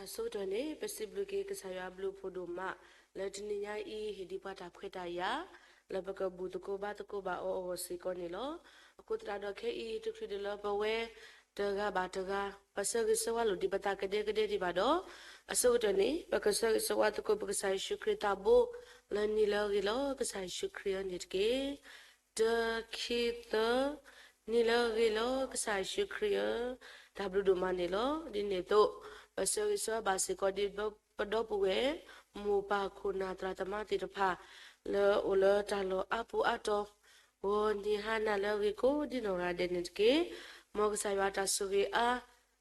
အဆိကတၢၢ်န့ၣ် ပစံးဘျုးက့ၤကစၢ်ယွၤအဘျုးအဖှိၣ်ဒိၣ်မး လၢတနံၤညါအံၤ ဟ့ၣ်ဒံးပှၤတၢ်ခွဲးတၢ်ယာ် လၢပကဘူၣ်သကိးဘါသကိးဘၣ်အီၤအဂီၢ်စ့ၢ်ကီးန့ၣ်လီၤ. အဃိသတးဒီးခဲအံၤ တချုးဒံးလၢပဝဲတဂၤဘၣ်တဂၤ ပဆၢဂ့ၤဆၢဝါလိာ်ဒံးပသးကဒဲကဒဲဒံးဘၣ်ဒီး အဆိကတၢၢ်န့ၣ် ပကဆၢဂ့ၤဆၢဝါသကိးပကစၢ်ယ့ၣ်ၡူးခရံာ်သးဘိ လၢနံၤလၢအဂ့ၤလီၤ ကစၢ်ယ့ၣ်ၡူးခရံာ်ဧၢန့ၣ်တက့ၢ်. တၢ ခံ သၢ, နံၤလၢအဂ့ၤလီၤ ကစၢ်ယ့ၣ်ၡူးခရံာ်ဧၢ, တၢ်ဘျုးဒိၣ်မးန့ၣ်လီၤ. ဒ်န့ၣ်အသိး ပဆၢဂ့ၤဆၢဝါဘၣ်စ့ၢ်ကီးဒ်ပဒီပုၢ်ဝဲၢ် မိၢ်ပၢ်ခိၣ်နၢ်သရၣ်သမါသ့ၣ်တဖၣ် လၢအအိၣ်လၢတၢ်လီၢ်အါပူၤအါတီၤ ဂီၤနံၤဟါနၤလၢအဂ့ၤကိးဒ်နီၢ်ဂၤဒဲးန့ၣ်တက့ၢ်. မ်ကစၢ်ယွၤတၢ်ဆိၣ်ဂ့ၤအါ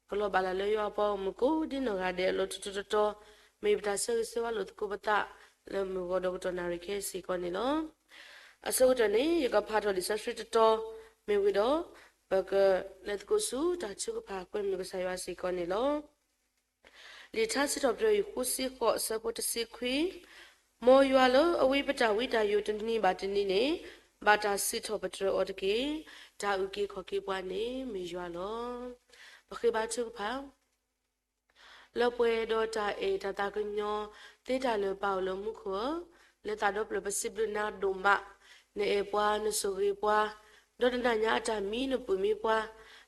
ကလီၤဘၣ်လၢ်လၢယွၤအပှၤဂီၢ်မုၢ်ကိးဒ်နီၢ်ဂၤဒဲးအလီၢ်တတီၤတတီၤ, မ့ၢ်ပတၢ်ဆၢဂ့ၤဆၢဝါလိာ်သကိးပသး လၢမုၢ်ဂီၤဒီးကတီၢ်နၣ်ရံၣ်ခဲအံၤစ့ၢ်ကီးန့ၣ်လီၤ. အဆိကတၢၢ်န့ၣ် ယကဖးထီၣ်လံာ်စီဆှံတတီၤ မ့ၢ်ဝံၤဒီး ပကလဲၤသကိးဆူတၢ်ထုကဖၣ်ကွဲမုာ်ကစၢ်ယွၤစ့ၢ်ကီးန့ၣ်လီၤ. လံာ်ထါစံးထီၣ်ပတြၢၤ ယူၢ်ဃုဆံဃိး အဆၢဖိတဆံခွံ, မ်ယွၤလၢအဝံပတၢ်ဝံတၢ်ယိးတနံၤဘၣ်တနံၤန့ၣ် ဘၣ်တၢ်စံးထီၣ်ပတြၢၤအီၤတက့ၢ်. တၢ်အုၣ်က့ၤခီၣ်က့ၤပှၤန့ၣ်မ့ၢ်ယွၤလီၤ. ပဃ့ဘါထုကဖၣ် လၢပှဲၤဒီးတၢ်အဲၣ်တၢ်သးကညီၤ သ့တၢ်လၢာ်ပၢ်အိၣ်လၢမူခိၣ်ဧၢ, လၢသးဒီဖျၢၣ်ပစံးဘျုးနၤဒိၣ်မး, နအဲၣ်ပှၤ နဆိၣ်ဂ့ၤပှၤ, ဒီးနနၢ်ညါအတၢ်မံနပုၢ်မံပှၤ,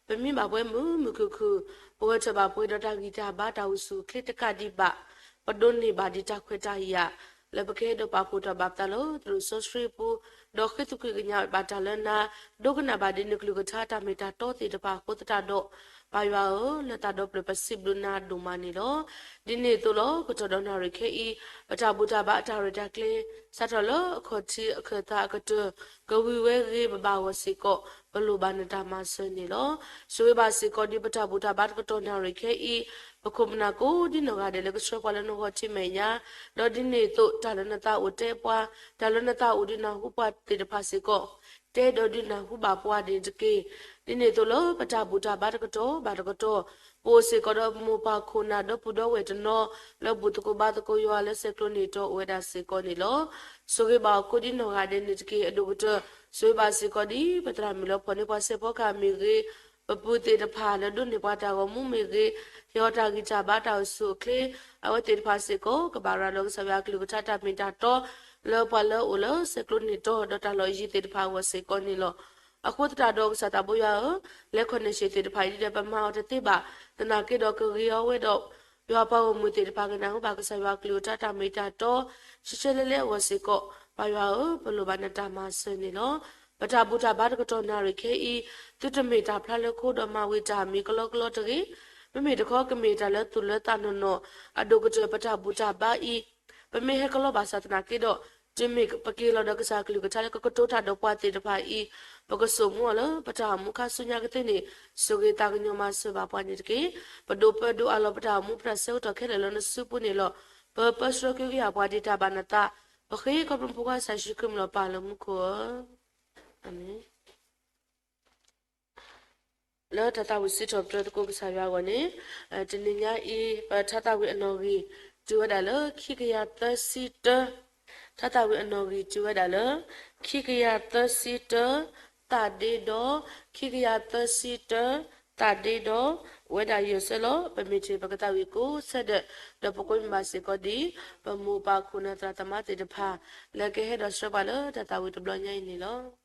ပမံဘၣ်ပှဲၤမုာ်မုာ်ခုၣ်ခုၣ်, ပဂဲၤထၢၣ်ဘၣ်ပှဲၤဒီးတၢ်ဂံၢ်တၢ်ဘါတၢ်အိၣ်ဆူၣ်အိၣ်ချ့တကးဒံးဘၣ်, ပဒိးန့ၢ်ဘၣ်ဒံးတၢ်ခွဲးတၢ်ယာ် လၢပကဟဲဒီးပာ်ဖှိၣ်ထီၣ်ဘၣ်ပသးလၢသရိာ်စီဆှံပူၤ, ဒီးဃ့သကွံၢ်ကညးဘၣ်တၢ်လၢနၤ, ဒိကနၣ်ဘၣ်ဒံးနကလုၢ်ကထါတၢ်မ့ၢ်တၢ်တီသ့ၣ်တဖၣ်အဃိသတးဒီး, ပၢ်ယွၤဧၢ, လၢသးဒီဖျၢၣ်ပစံးဘျုးနၤဒိၣ်မးန့ၣ်လီၤ. ဒ်န့ၣ်အသိးလီၤ. ကတီၢ်ဒီးနၣ်ရံၣ်ခဲအံၤ, ပတၢ်ဘူၣ်တၢ်ဘါအတၢ်ရဲၣ်တၢ်ကျဲၤ, စးထီၣ်လၢအခီၣ်ထံးအခၢၣ်သးအကတၢၢ်, ကဝံၤဝဲဂ့ၤဘၣ်ဘၣ်အဂီၢ်စ့ၢ်ကီး, ပလိၣ်ဘၣ်နတၢ်မၤစၢၤန့ၣ်လီၤ. ဆိၣ်ဂ့ၤဘၣ်စ့ၢ်ကီးဒ်ပတၢ်ဘူၣ်တၢ်ဘါတကတီၢ်နၣ်ရံၣ်ခဲအံၤ, ပခိၣ်ပနၢ်ကိးဒ်နီၢ်ဂၤဒဲးလၢကဆှၢပှၤလၢနဂီၢ်ထံးမဲာ်ညါ, ဒီးဒ်န့ၣ်အသိး တၢ်လၢနသးအိၣ်တဲပှၤ, တၢ်လၢနသးအိၣ်ဒုးနၢ်ဟူပှၤသ့ၣ်တဖၣ်စ့ၢ်ကီး တဲဒီးဒုးနၢ်ဟူဘၣ်ပှၤန့ၣ်တက့ၢ်. ဒ်န့ၣ်အသိးလၢပတၢ်ဘူၣ်တၢ်ဘါတကတီၢ်ဘၣ်တကတီၢ်, ပအိၣ်စ့ၢ်ကီးဒီးပမိၢ်ပၢ်ခိၣ်နၢ်ဒီပုၢ်ဒီဝဲၢ်တနီၤ လၢဘူၣ်သကိးဘါသကိးယွၤလၢဆဲးကျိးန့ၢ်တီၤအိၣ်ဝဲဒၣ်စ့ၢ်ကီးန့ၣ်လီၤ. ဆိၣ်ဂ့ၤဘၣ်အီၤကိးဒ်နီၢ်ဂၤဒဲးန့ၣ်တက့ၢ်. အဒိၣ်ကတၢၢ် ဆိၣ်ဂ့ၤဘၣ်စ့ၢ်ကီးဒ်ပသရၣ်မုၣ်လၢဖီၣ်န့ၢ်ပှၤစဲးဖီကဟၣ်မ့ၢ်ဂ့ၤ, ပပုၢ်သ့ၣ်တဖၣ်လၢဒိးန့ၢ်ပှၤတၢ်ဂီၤမူမ့ၢ်ဂ့ၤ, ဟ့ၣ်အီၤတၢ်ဂံၢ်တၢ်ဘါတၢ်အိၣ်ဆူၣ်အိၣ်ချ့, အဝဲသ့ၣ်တဖၣ်စ့ၢ်ကီး ကဘၣ်ရၤလီၤကစၢ်ယွၤအကလုၢ်ကထါတၢ်မ့ၢ်တၢ်တီ လၢပှၤလၢအအိၣ်လၢဆဲးကျိးန့ၢ်တီၤဒီးတၢ်လီၢ်ယံၤသ့ၣ်တဖၣ်အဂီၢ်စ့ၢ်ကီးန့ၣ်လီၤ. အဃိသတးဒီးကစၢ်သးဘိယွၤဧၢ, လဲၤခီၣ်န့ၢ်ဆံးသ့ၣ်တဖၣ်အံၤဒ်ဒီးပမၤအီၤတသ့ဘၣ်, သနာ်က့ဒီးကဂ့ၤအီၤဝဲဒီး ယွၤပှၤဂီၢ်မုၢ်သ့ၣ်တဖၣ်ကနၢ်ဟူဘၣ်ကစၢ်ယွၤအကလုၢ်ကထါတၢ်မ့ၢ်တၢ်တီ ဆံးဆံးလဲၤလဲၤအဂီၢ်စ့ၢ်ကီး, ပၢ်ယွၤဧၢ, ပလိၣ်ဘၣ်နတၢ်မၤစၢၤန့ၣ်လီၤ. ပတၢ်ဘူၣ်တၢ်ဘါတကတီၢ်နၣ်ရံၣ်ခဲအံၤ, သုတမ့ၢ်တၢ်ဖျါလၢခိဒီးမၤဝံၤတၢ်မံၤကလီကလီတဂ့ၤ, မ့မ့ၢ်တခီကမ့ၢ်တၢ်လၢသူၣ်လၢသးနီၢ်နီၢ်, အဒိၣ်ကတၢၢ်ပတၢ်ဘူၣ်တၢ်ဘါအံၤ ပမ့ၢ်ဟဲကလီဘၣ်ဆၣ်သနာ်က့ဒီး, တုၤမ့ၢ်ပက့ၤလီၤဒီးကစၢ်ကလုၢ်ကထါလၢကကတိၤတၢ်ဒီးပှၤသ့ၣ်တဖၣ်အံၤ, ပကစိာ်မူအီၤလၢပတၢ်အိၣ်မူခါဆူညါကသ့န့ၣ်, ဆိၣ်ဂ့ၤသးကညီၤမၤစၢၤဘၣ်ပှၤန့ၣ်တက့ၢ်. ပဒိးပၢဒိးအးလီၤပတၢ်အိၣ်မူပတၢ်ဆၢကတီၢ်ခဲလၢာ်လၢနစုပူၤန့ၣ်လီၤ. ပပၢဆှၢက့ၤက့ၤပှၤဒ်တၢ်ဘၣ်နသး, ပဃ့ခီဖျိပဖိခွါကစၢ်ယ့ၣ်ၡူးခရံာ်မံၤလီၤပၢ်လၢမူခိၣ်ဧၢ, အၤမ့ၣ်. လၢတၢ်သးဝံၣ်စံးထီၣ်ပတြၢၤသကိးကစၢ်ယွၤအဂီၢ်န့ၣ်, တနံၤညါအံၤ ပထါသးဝံၣ်အနီၣ်ဂံၢ် တုၤဝဲဒၣ်လၢခံကယၤသၢဆံတၢ, ထါသးဝံၣ်အနီၣ်ဂံၢ်တုၤဝဲဒၣ်လၢ ခံကယၤသၢဆံတၢ, သးဒ့ဒီး ခံကယၤသၢဆံတၢ, သးဒ့ဒီး အိၣ်ဝဲဒၣ်ယဲၢ်ဆၢလီၤ. ပမ့ၢ်ထံၣ်ပကသးဝံၣ်ကိးဆၢဒၢး, ဒီးပကွဲမုာ်ဘၣ်စ့ၢ်ကီးဒ် ပမိၢ်ပၢ်ခိၣ်နၢ်သရၣ်သမါသ့ၣ်တဖၣ် လၢကဟဲဒီးဆှၢပှၤလၢတၢ်သးဝံၣ်တဘျီညါအံၤန့ၣ်လီၤ.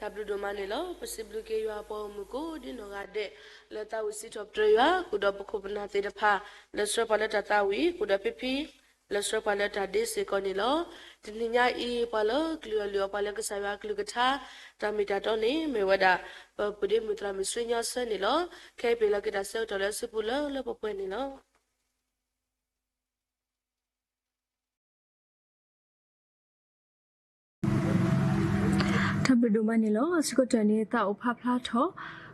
တၢ်ဘျုးဒိၣ်မးန့ၣ်လီၤ. ပစံးဘျုးက့ၤယွၤပှၤဂီၢ်မုၢ်ကိးဒ်နီၢ်ဂၤဒဲး လၢသးဝံၣ်စံးထီၣ်ပတြၢၤယွၤ ဃုာ်ဒီးပခိၣ်ပနၢ်သ့ၣ်တဖၣ် လၢဆှၢပှၤလၢတၢ်သးဝံၣ် ဃုာ်ဒီးဖံဖံ လၢဆှၢပှၤလၢတၢ်ဒ့စ့ၢ်ကီးန့ၣ်လီၤ. တနံၤညါအံၤ ပှၤလၢကလုၢ်အီၣ်လုၢ်အီပှၤလၢကစၢ်ယွၤအကလုၢ်ကထါ တၢ်မ့ၢ်တၢ်တီန့ၣ် မ့ၢ်ဝဲဒၣ် ပပုၢ်ဒ့မုၣ်သရၣ်မုၣ်ဆှၢညီဆၢန့ၣ်လီၤ. ခဲအံၤပလီၤက့ၤတၢ်ဆၢကတီၢ်လၢအစုပူၤလၢလၢပှဲၤပှဲၤန့ၣ်လီၤ. တၢ်ဘျုးဒိၣ်မးန့ၣ်လီၤ. အဆၢကတီၢ်န့ၣ် သးအိၣ်ဖးဖျါထီၣ်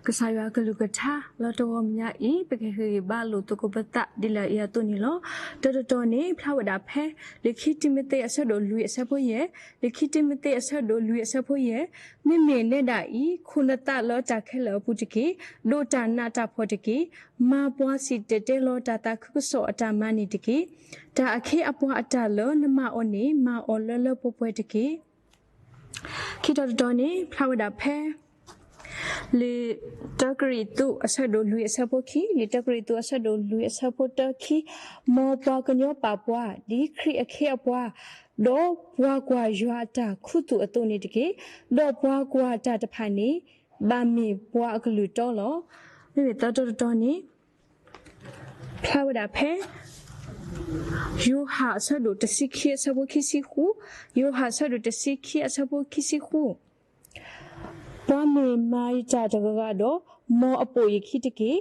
ကစၢ်ယွၤအကလုၢ်ကထါ လၢတဂီၤညါအံၤ ပကဟ့ၣ်ဂံၢ်ဘါလိာ်သကိးပသးဒ်လဲၣ်အံၤအသိးန့ၣ်လီၤ. တၢတတီၤန့ၣ် ဖျါဝဲဒၣ်ဖဲ လံာ်ခံတံၤမသ့းအဆၢဒိၣ်လွံၢ်အဆၢဖိယဲၢ်, လံာ်ခံတံၤမသ့းအဆၢဒိၣ်လွံၢ်အဆၢဖိယဲၢ်, မ့မ့ၢ်နဲဒၣ်အံၤ ခိၣ်နသးလၢတၢ်ခဲလၢာ်အပူၤတက့ၢ်. ဒိးတၢ်နးတၢ်ဖှီၣ်တက့ၢ်. မၤပှၤစံၣ်တဲၤတဲလီၤတၢ်သးခုကစီၣ်အတၢ်မၤန့ၣ်တက့ၢ်. တၢ်အခ့အပှၤအတၢ်လၢနမၤအီၤန့ၣ် မၤအီၤလၢလၢပှဲၤပှဲၤတက့ၢ်. ခံတီၤတတီၤန့ၣ် ဖျါဝဲဒၣ်ဖဲ လံာ်တၢကရံၣ်သူးအဆၢဒိၣ်လွံၢ်အဆၢဖိခံ, လံာ်တၢကရံၣ်သူးအဆၢဒိၣ်လွံၢ်အဆၢဖိတၢခံ, မ်ပှၤကညီပာ်ပှၤ ဒ်ခရံာ်အခ့အပှၤ, ဒီးပှၤကွၢ်ယွၤအတၢ်ခူသူၣ်အသိးန့ၣ်တက့ၢ်. ဒီးပှၤကွၢ်တၢ်တဖၣ်န့ၣ် ဘၣ်မ့ၢ်ပှၤအကလုၢ်တီလီၤ. မ့မ့ၢ်သၢတီၤတတီၤန့ၣ် ဖျါဝဲဒၣ်ဖဲ ယိၤဟၣ်အဆၢဒိၣ်တဆံခံအဆၢဖိခံဆံဃု, ယိၤဟၣ်အဆၢဒိၣ်တဆံခံအဆၢဖိခံဆံဃု, ပှၤမ့ၢ်မၤယတၢ်တဂၤဂၤဒီး, မ်အပိာ်ယခံတက့ၢ်.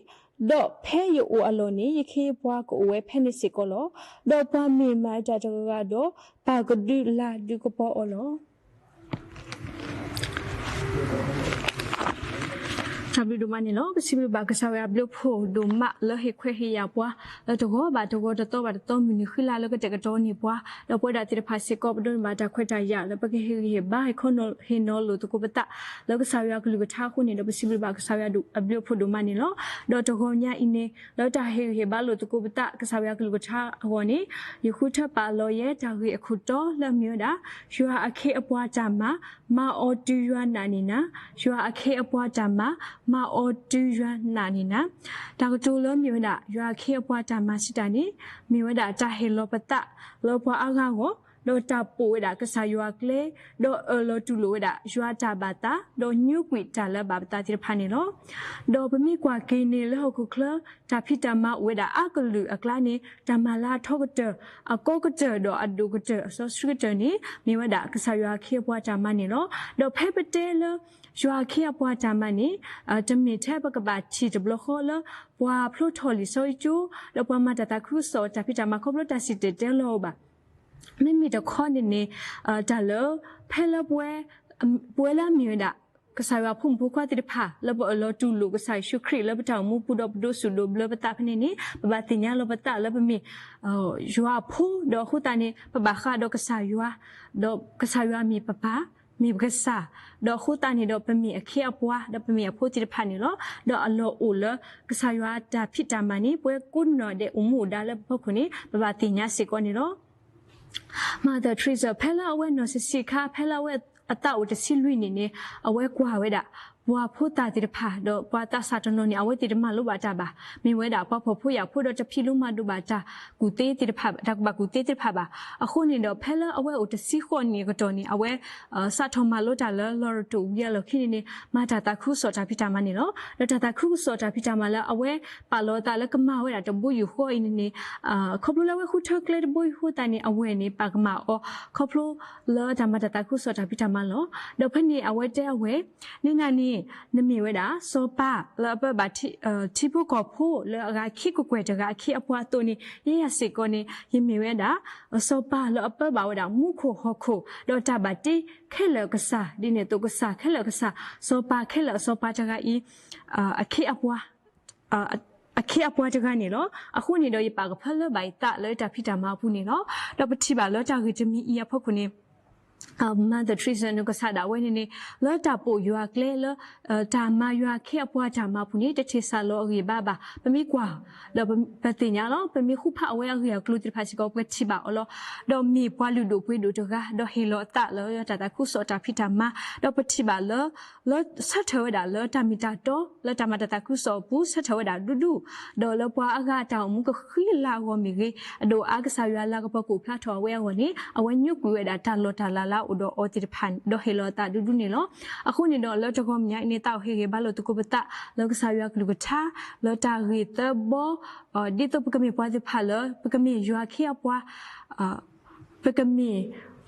ဒီးဖဲယအိၣ်အလီၢ်န့ၣ် ယခ့ယပှၤကအိၣ်ဝဲဖဲန့ၣ်စ့ၢ်ကီးလီၤ. ဒီးပှၤမ့ၢ်မၤယတၢ်တဂၤဂၤဒီး, ပၢ်ကဒုးလၤဒုးကပီၤအီၤလီၤ. တၢ်ဘျုးဒိၣ်မးန့ၣ်လီၤ. ပစံးဘျုးဘၣ်ကစၢ်ယွၤအဘျုးအဖှိၣ်ဒိၣ်မးလၢဟ့ၣ်ခွဲးဟ့ၣ်ယာ်ပှၤ လၢတဂီၤဘၣ်တဂီၤ တသီဘၣ်တသီ မုၢ်နံၤဃံလၤလၢကတဲာ်ကတီၤန့ၢ်ပှၤ, ဒီးပဝဲဒၣ်သ့ၣ်တဖၣ်စ့ၢ်ကီး ပဒိးန့ၢ်ဘၣ်တၢ်ခွဲးတၢ်ယာ် လၢပကဟ့ၣ်ဂံၢ်ဟ့ၣ်ဘါ ဟ့ၣ်ခီဟ့ၣ်နီၤလိာ်သကိးပသး လၢကစၢ်ယွၤအကလုၢ်ကထါအဃိန့ၣ်ဒီး ပစံးဘျုးဘၣ်ကစၢ်ယွၤအဘျုးအဖှိၣ်ဒိၣ်မးန့ၣ်လီၤ. ဒီးတဂီၤညါအံၤန့ၣ် လၢတၢ်ဟ့ၣ်ဂံၢ်ဟ့ၣ်ဘါလိာ်သကိးပသး ကစၢ်ယွၤအကလုၢ်ကထါအဂီၢ်န့ၣ် ယဃုထၢပာ်လီၤယဲတၢ်ဂ့ၢ်အခိၣ်တီလၢအမ့ၢ်ဝဲဒၣ် ယွၤအခ့အပှၤတၢ်မၤ မၤအီၤတုၤယွၤနာ်န့ၢ်နၤ, ယွၤအခ့အပှၤတၢ်မၤ မၤအီၤတုၤယွၤနာ်န့ၢ်နၤ. တၢ်ကတိၤလၢမ့ၢ်ဝဲဒၣ် ယွၤအခ့အပှၤတၢ်မၤစံးတၢ်န့ၣ် မ့ၢ်ဝဲဒၣ်တၢ်ဟ့ၣ်လီၤပသးလၢပှၤအါဂၤအဂီၢ်, ဒီးတၢ်ပိာ်ဝဲဒၣ်ကစၢ်ယွၤအကျဲ, ဒီးအၢၣ်လီၤတူၢ်လိာ်ဝဲဒၣ်ယွၤတၢ်ဘၣ်သး, ဒီးညိကွံာ်တၢ်လၢအဘၣ်ပသးသ့ၣ်တဖၣ်န့ၣ်လီၤ. ဒီးပမ့ၢ်ကွၢ်က့ၤန့ၣ်လၢဟီၣ်ခိၣ်ချၢ တၢ်ဖံးတၢ်မၤအိၣ်ဝဲဒၣ်အါကလုာ်အကျါန့ၣ် တၢ်မၤလၢအထီကတၢၢ်, အကီကတၢၢ်ဒီးအဒိၣ်ကတၢၢ် အစီဆှံကတၢၢ်န့ၣ် မ့ၢ်ဝဲဒၣ်ကစၢ်ယွၤအခ့အပှၤတၢ်မၤန့ၣ်လီၤ. ဒီးဖဲပတဲလၢ ယွၤအခ့အပှၤတၢ်မၤန့ၣ် တမ့ၢ်ထဲပကဘၣ်ထံၣ်တဘျီဃီလၢ ပှၤဖျိထီၣ်လံာ်စီဆှံကၠိ ဒီးပှၤမၤတၢ်သးခုကစီၣ်တၢ်ဖံးတၢ်မၤခီဖျိတၢ်စံၣ်တဲၤတဲလီၤအီၤဘၣ်. မ့မ့ၢ်တခီန့ၣ်န့ၣ် တၢ်လၢ ဖဲလၢပဝဲ ပဝဲလၢအမ့ၢ်ဝဲဒၣ် ကစၢ်ယွၤအဖိမုၣ်ဖိခွါသ့ၣ်တဖၣ် လၢပအၢၣ်လီၤတူၢ်လိာ်ကစၢ်ယ့ၣ်ၡူးခရံာ်လၢပတၢ်အိၣ်မူပူၤဒီးပဒိးစူၢ်ဒိးဘျၢပသးဖဲန့ၣ်န့ၣ် ပဘၣ်သ့ၣ်ညါလီၤပသးလၢပမ့ၢ် ယွၤအဖိ ဒီးအဃိသတးန့ၣ် ပဘၣ်ဃးဒီးကစၢ်ယွၤ ဒီးကစၢ်ယွၤမ့ၢ်ပပၢ် မ့ၢ်ပကစၢ် ဒီးအဃိသတးန့ၣ်ဒီးပမ့ၢ်အခ့အပှၤ ဒီးပမ့ၢ်အဖိသ့ၣ်တဖၣ်န့ၣ်လီၤ. ဒီးအလီၢ်အိၣ်လၢကစၢ်ယွၤအတၢ်ဖံးတၢ်မၤန့ၣ် ပဝဲကိးနီၢ်ဒဲးအိၣ်မူအိၣ်ဒါလၢပဖီခိၣ်န့ၣ် ပဘၣ်သ့ၣ်ညါစ့ၢ်ကီးန့ၣ်လီၤ. Mother Teresa ဖဲလၢအဝဲနီၢ်ဆံးဆံးအခါ ဖဲလၢအဝဲအသးအိၣ်တဆံလွံၢ်နံၣ်န့ၣ် အဝဲကွၢ်ဝဲဒၣ် ပှၤဖိသၣ်သ့ၣ်တဖၣ် ဒီးပှၤသးစၢ်တနီၤန့ၣ် အဝဲသ့ၣ်တမၤလိဘၣ်တၢ်ဘၣ်. မ့ၢ်ဝဲဒၣ်ပှၤဖှီၣ်ဖိယာ်ဖိဒီးတဖံးလိမၤဒိးဘၣ်တၢ်ကူၣ်သ့သ့ၣ်တဖၣ် တၢ်ကူၣ်ဘၣ်ကူၣ်သ့သ့ၣ်တဖၣ်ဘၣ်. အဃိန့ၣ်ဒီး ဖဲလၢအဝဲအိၣ်တဆံဃိးနံၣ်အကတီၢ်န့ၣ် အဝဲ စးထီၣ်မၤလိတၢ်လၢလီၢ်ရတိၢ်ဝံၤအလီၢ်ခံန့ၣ်န့ၣ် မၤတၢ်သးခုကစီၣ်တၢ်ဖံးတၢ်မၤန့ၣ်လီၤ. ဒီးတၢ်သးခုကစီၣ်တၢ်ဖံးတၢ်မၤလၢအဝဲပာ်လီၤအသးလၢကမၤဝဲဒၣ်တဘိယူၢ်ဃီအံၤန့ၣ်န့ၣ် ခီဖျိလၢအဝဲဃုထၢကျဲတဘိယူၢ်ဃီသတးန့ၣ် အဝဲၢ်န့ၣ် ပာ်ကမၣ်အီၤ ခီဖျိလၢတၢ်မၤတၢ်သးခုကစီၣ်တၢ်ဖံးတၢ်မၤလီၤ. ဒီးဖဲန့ၣ်အဝဲတဲအဝဲၢ် နနၤန့ၣ် နမ့ၢ်ဝဲဒၣ် စီၤပၤလၢအပၢဘၣ် ထံဖိကီၢ်ဖိလၢအဂၤခံကကွဲၢ်တဂၤအခ့အပှၤအသိးန့ၣ် ယဲယၤစ့ၢ်ကီးန့ၣ် ယမ့ၢ်ဝဲဒၣ် စီၤပၤလၢအပၢဘၣ်ဝဲဒၣ်မူခိၣ်ဟီၣ်ခိၣ် ဒီးတၢ်ဘၣ်တ့ခဲလၢာ်အကစၢ် ဒ်န့ၣ်အသိးကစၢ်ခဲလၢာ်အကစၢ် စီၤပၤခဲလၢာ်အစီၤပၤတဂၤအံၤ အခ့အပှၤ အခ့အပှၤတဂၤန့ၣ်လီၤ. အဃိန့ၣ်ဒီးယပာ်ကဖၢလၢဘၣ်ယသးလၢတၢ်ဖံးတၢ်မၤအပူၤန့ၣ်လီၤ. ဒီးပထံၣ်ဘၣ်လၢတၢ်ဂ့ၢ်တမံၤအံၤအဖီခိၣ်န့ၣ် Mother Teresa န့ၣ်ကစၢ်ဒၣ်ဝဲန့ၣ်န့ၣ် လၢတၢ်ပိာ်ယွၤအကျဲလၢ တၢ်မၤယွၤအခ့အပှၤတၢ်မၤအပူၤန့ၣ် တထံၣ်စၢ်လီၤအဂံၢ်ဘါဘၣ်. ပမ့ၢ်ကွၢ် ဒီးပသ့ၣ်ညါလီၤ. ပမ့ၢ်ဃုဖးအဝဲအဂ့ၢ်အကျိၤသ့ၣ်တဖၣ်စ့ၢ်ကီး ပထံၣ်ဘၣ်အီၤလီၤ. ဒီးမ့ၢ်ပှၤလုၢ်ဒိၣ်ပှ့ၤဒိၣ်တဂၤ ဒီးဟ့ၣ်လီၤအသးလၢတၢ်သးခုကစီၣ်တၢ်ဖံးတၢ်မၤ ဒီးပထံၣ်ဘၣ်လၢ လၢဆၢထၢၣ်ဝဲဒၣ်လၢတၢ်မ့ၢ်တၢ်တီ လၢတၢ်မၤတၢ်သးခုကစီၣ်အပူၤ ဆၢထၢၣ်ဝဲဒၣ်ဒူဒူ ဒီးလၢပှၤအါဂၤအတၢ်အိၣ်မူကဃံလၤအဂီၢ်မ့ၢ်ဂ့ၤ အဒိၣ်အါကစၢ်ယွၤအလၤကပီၤကအိၣ်ဖျါထီၣ်အဝဲအဂီၢ်န့ၣ် အဝဲညိကွံာ်ဝဲဒၣ်တၢ်လီၢ်တၢ်လၤ လၢအအိၣ်ဒီးအီၤသ့ၣ်တဖၣ် ဒီးဟ့ၣ်လီၤအသးဒူဒူန့ၣ်လီၤ. အဃိန့ၣ်ဒီးလၢတဂီၤမံၤညါအံၤန့ၣ် သးအိၣ်ဟ့ၣ်ဂံၢ်ဟ့ၣ်ဘါလိာ်သကိးပသး လၢကစၢ်ယွၤကလုၢ်ကထါ လၢတၢ်ဂ့ၢ်သၢဘီ ဒ်သိးပကမ့ၢ်ပှၤသ့ၣ်တဖၣ်လၢ ပကမ့ၢ်ယွၤအခ့အပှၤ ပကမ့ၢ်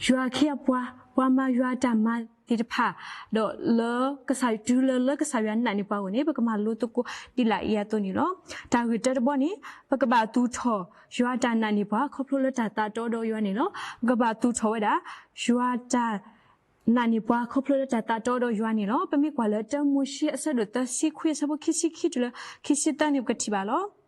ယွၤအခ့အပှၤ ပှၤမၤယွၤအတၢ်မၤသ့ၣ်တဖၣ် ဒီးလၢကစၢ် တုၤလၢလၢကစၢ်ယွၤနာ်န့ၢ်ပှၤအဂီၢ်န့ၣ် ပကမၤလိသကိးဒ်လာ်အံၤအသိးန့ၣ်လီၤ. တၢ်ဂ့ၢ်တၢတဘီန့ၣ် ပကဘၣ်သူၣ်ထီၣ်ယွၤအတၢ်နာ်န့ၢ်ပှၤ ခီဖျိလၢတၢ်သးတီဒီးယွၤန့ၣ်လီၤ. ပကဘၣ်သူၣ်ထီၣ်ဝဲဒၣ် ယွၤတၢ်နာ်န့ၢ်ပှၤ ခီဖျိလၢတၢ်သးတီဒီးယွၤန့ၣ်လီၤ. ပမ့ၢ်ကွၢ်လၢတၢမိၤၡ့အဆၢဒိၣ်သၢဆံခွံ အဆၢဖိခံဆံခံတုၤလၢခံဆံသၢန့ၣ် ပကထံၣ်ဘၣ်လီၤ.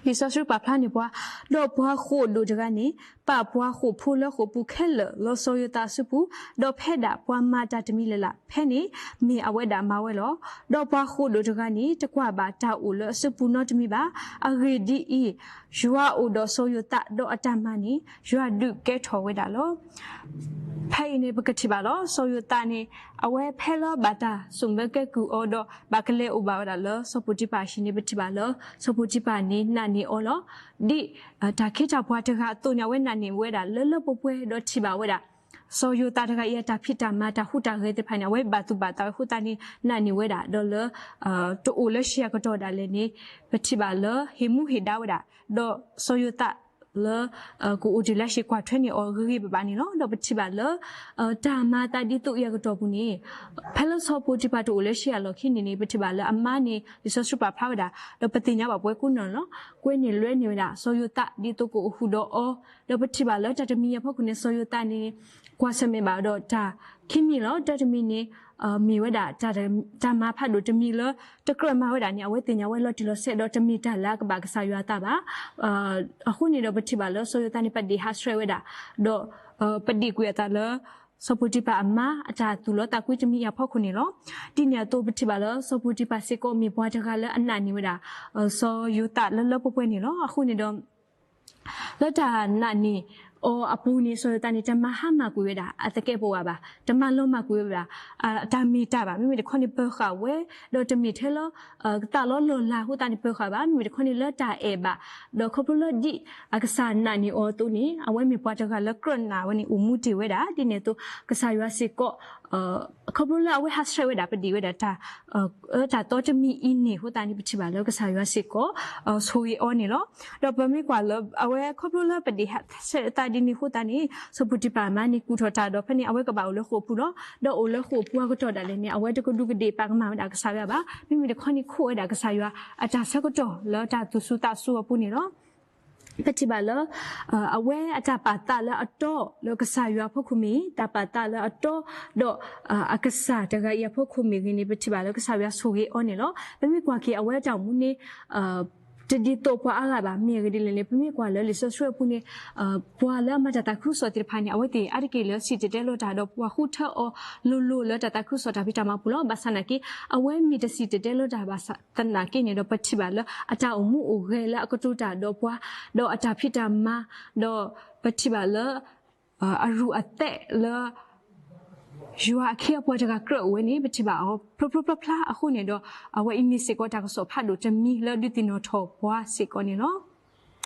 လံာ်စီဆှံပာ်ဖျါန့ၢ်ပှၤ, ဒီးပှၤဃိာ်ဒိၣ်တဂၤန့ၣ် ပာ်ပှၤဃိာ်ဖိလၢဃိာ်ပူၤခဲလၢာ် လၢစီၤယိၤသးအစုပူၤ, ဒီးဖဲဒၣ်ပှၤမၤတၢ်တမံၤလၢ်လၢ်ဖဲန့ၣ် မ့ၢ်အဝဲဒၣ်မၤဝဲလီၤ. ဒီးပှၤဃိာ်ဒိၣ်တဂၤန့ၣ် တကွၢ်ဘၣ်တၢ်အိၣ်လၢအစုပူၤနီတမံၤဘၣ်. အဂ့ၢ်ဒ်အံၤ, ယွၤအိၣ်ဒီးစီၤယိၤသး ဒီးအတၢ်မၤန့ၣ် ယွၤဒုးကဲထီၣ်ဝဲဒၣ်လီၤ. ဖဲအံၤန့ၣ် ပကထံၣ်ဘၣ်လီၤ. စီၤယိၤသးန့ၣ် အဝဲဖဲလၢဘၣ်တၢ်ဆိၣ်မၢကဲကုၢ်အီၤဒီး ဘၣ်ကလဲၤအိၣ်ဘၣ်ဝဲဒၣ်လၢစီၤပီၤတံၤဖၣ်အဟံၣ်န့ၣ် ပထံၣ်ဘၣ်လၢ စီၤပီၤတံၤဖၣ်န့ၣ် နာ်န့ၢ်အီၤလီၤ. ဒ်တၢ်ခ့တၢ်ပှၤတဂၤအသိးန့ၣ် အဝဲနာ်န့ၢ်ဝဲဒၣ်လၢလၢပှဲၤပှဲၤ ဒီးထံၣ်ဘၣ်ဝဲဒၣ် စီၤယိၤသးတဂၤအံၤ အတၢ်ဖံးတၢ်မၤ တၢ်ဟူးတၢ်ဂဲၤသ့ၣ်တဖၣ်န့ၣ် အဝဲဘၣ်သူၣ်ဘၣ်သးဝဲအဃိသတးန့ၣ် နာ်န့ၢ်ဝဲဒၣ် ဒီးလၢ တအိၣ်လၢဆံးအကတီၢ်ဒၣ်လဲာ်န့ၣ် ပထံၣ်ဘၣ်လၢဟ့ၣ်မူဟ့ၣ်ဒါဝဲဒၣ် ဒီးစီၤယိၤသးလၢ ကအိၣ်တ့ၢ်လၢအဟံၣ် ကွၢ်ထွဲန့ၢ်အီၤဂ့ၤဂ့ၤဘၣ်ဘၣ်န့ၣ်လီၤ. ဒီးပထံၣ်ဘၣ်လၢ တၢ်မၤအသးဒ်သိးအံၤအကတီၢ်ပူၤန့ၣ် ဖဲလၢစီၤပီၤတံၤဖၣ်တအိၣ်လၢဆံးအလီၢ်ခံန့ၣ်န့ၣ် ပထံၣ်ဘၣ်လၢအမါန့ၣ် လံာ်စီဆှံပာ်ဖျါဝဲဒၣ် ဒီးပသ့ၣ်ညါဘၣ်ပှၤကိးနီၢ်နီၢ်လီၤ. ကွဲန့ၢ်လွဲန့ၢ်ဝဲဒၣ် စီၤယိၤသးဒ်သိးကအိၣ်ဃုာ်ဒီးအီၤ, ဒီးပထံၣ်ဘၣ်လၢတၢ်တမံၤအံၤအဖီခိၣ်န့ၣ် စီၤယိၤသးန့ၣ် ကွၢ်ဆၢၣ်မဲာ်ဘၣ်ဒီးတၢ်ခံမံၤလီၤ. တၢ်တမံၤန့ၣ် မ့ၢ်ဝဲဒၣ် တၢ်မၤဖးဒိၣ်တမံၤလၢ တကြၢးမၤဝဲဒၣ်န့ၣ် အဝဲသ့ၣ်ညါဝဲလီၤတံၢ်လီၤဆဲး ဒီးတမ့ၢ်တၢ်လၢအကဘၣ်ကစၢ်ယွၤအသးဘၣ်. အဃိန့ၣ်ဒီးပထံၣ်ဘၣ်လၢစီၤယိၤသးန့ၣ် ပဒ့ၣ်ဟးဆှဲးဝဲဒၣ်, ဒီး ပဒ့ၣ်ကွံာ်အသးလၢ စီၤပီၤတံၤဖၣ်အမါအတၢ်သူၣ်လီသးကွံတမံၤအံၤအဖီခိၣ်န့ၣ်လီၤ. ဒ်န့ၣ်အသိးပထံၣ်ဘၣ်လၢစီၤပီၤတံၤဖၣ်စ့ၢ်ကီးမ့ၢ်ပှၤတဂၤလၢအနာ်န့ၢ်ဝဲဒၣ် စီၤယိၤသးလၢလၢပှဲၤပှဲၤန့ၣ်လီၤ. အဃိန့ၣ်ဒီး လၢတၢ်နာ်န့ၢ်အီၤအပူၤန့ၣ် စီၤယိၤသးန့ၣ် တမၤဟါမၢ်ကွံာ်ဝဲဒၣ် အသကဲးပဝးဘၣ်, တမၤလီၤမၢ်ကွံာ်ဝဲဒၣ် အတၢ်မ့ၢ်တၢ်ဘၣ်. မ့မ့ၢ်တခီန့ၣ် ပၢၤဃာ်ဝဲ ဒီးတမ့ၢ်ထဲလၢ ကသးလီလီၢ်လၤအဃိသတးန့ၣ် ပၢၤဃာ်ဘၣ်. မ့မ့ၢ်တခီန့ၣ် လၢတၢ်အဲၣ်ဘၣ်, ဒီးခီဖျိလၢဒ်အကစၢ်နာ်န့ၢ်အီၤအသိးန့ၣ် အဝဲမ့ၢ်ပှၤတဂၤလၢကြၢးနာ်ဝဲန့ၣ် အိၣ်မူတ့ၢ်ဝဲဒၣ်. ဒ်န့ၣ်အသိး ကစၢ်ယွၤစ့ၢ်ကီး ခီဖျိလၢအဝဲဟးဆှဲးဝဲဒၣ် ပဒ့ၣ်ဝဲဒၣ်တၢ် လၢတၢ်သီတမံၤအံၤန့ၣ်အဃိသတးန့ၣ် ပထံၣ်ဘၣ်လၢကစၢ်ယွၤစ့ၢ်ကီး ဆိၣ်ဂ့ၤအီၤန့ၣ်လီၤ. ဒီးပမ့ၢ်ကွၢ်လၢ အဝဲခီဖျိလၢပဒ့ၣ်ဟးဆှဲးအသးဒ်န့ၣ်အဃိသတးန့ၣ် စီၤပီၤတံၤဖၣ်အမါန့ၣ် ကူၣ်ထီၣ်တၢ်ဒီးဖဲန့ၣ် အဝဲကဘၣ်အိၣ်လၢဃိာ်ပူၤလီၤ. ဒီးအိၣ်လၢဃိာ်ပူၤအကတီၢ်ဒၣ်လဲာ်န့ၣ် အဝဲတကဒူးကဒ့ၣ်ပာ်ကမၣ်ဝဲဒၣ်ကစၢ်ယွၤဘၣ်. မ့မ့ၢ်တခီန့ၣ် ခိးဝဲဒၣ်ကစၢ်ယွၤအတၢ်ဆၢကတီၢ်လၢတၢ်သူၣ်စူၤသးစူၤအပူၤန့ၣ်လီၤ. ပထံၣ်ဘၣ်လၢ အဝဲအတၢ်ပာ်သးလၢအတီဒီးကစၢ်ယွၤအဖီခိၣ်မ့ၢ် တၢ်ပာ်သးလၢအတီ ဒီး အကစၢ်တဂၤအံၤအဖီခိၣ်မ့ၢ်ဂ့ၤန့ၣ် ပထံၣ်ဘၣ်လၢကစၢ်ယွၤဆိၣ်ဂ့ၤအီၤန့ၣ်လီၤ. ပမ့ၢ်ကွၢ်က့ၤအဝဲအတၢ်အိၣ်မူန့ၣ် တဒ်သိးပှၤအါဂၤဘၣ်. မ့ၢ်အဂ့ၢ်ဒ်လဲၣ်န့ၣ် ပမ့ၢ်ကွၢ်လၢလံာ်စီဆှံအပူၤန့ၣ် ပှၤလၢအမၤတၢ်သးခုကစီၣ်သ့ၣ်တဖၣ်န့ၣ် အဝဲသ့ၣ်အါတက့ၢ်လၢစံၣ်တဲၤတဲလီၤတၢ်ဒီးပှၤဃုထၢအီၤလိၤလိၤလၢတၢ်သးခုကစီၣ်တၢ်ဖံးတၢ်မၤပူၤလီၤ. ဘၣ်ဆၣ်နာ်က့ အဝဲမ့ၢ်တစံၣ်တဲၤတဲလီၤတၢ်ဘၣ်ဆၣ်သနာ်က့န့ၣ်ဒီး ပထံၣ်ဘၣ်လၢအတၢ်အိၣ်မူအိၣ်ဂဲၤလၢအကတိၤတၢ်ဒီးပှၤ ဒီးအတၢ်ဖံးတၢ်မၤ ဒီးပထံၣ်ဘၣ်လၢ အရူၢ်အသဲးလၢ ယွၤအခ့အပှၤတဂၤကြၢးအိၣ်ဝဲန့ၣ် ပထံၣ်ဘၣ်အီၤဖျိဖျိဖျါဖျါအဃိန့ၣ်ဒီး အဝဲအံၤမ့ၢ်စ့ၢ်ကီးတၢ်ကစီၣ်ဖးဒိၣ်တမံၤလၢဒုးသ့ၣ်နီၣ်ထီၣ်ပှၤစ့ၢ်ကီးန့ၣ်လီၤ.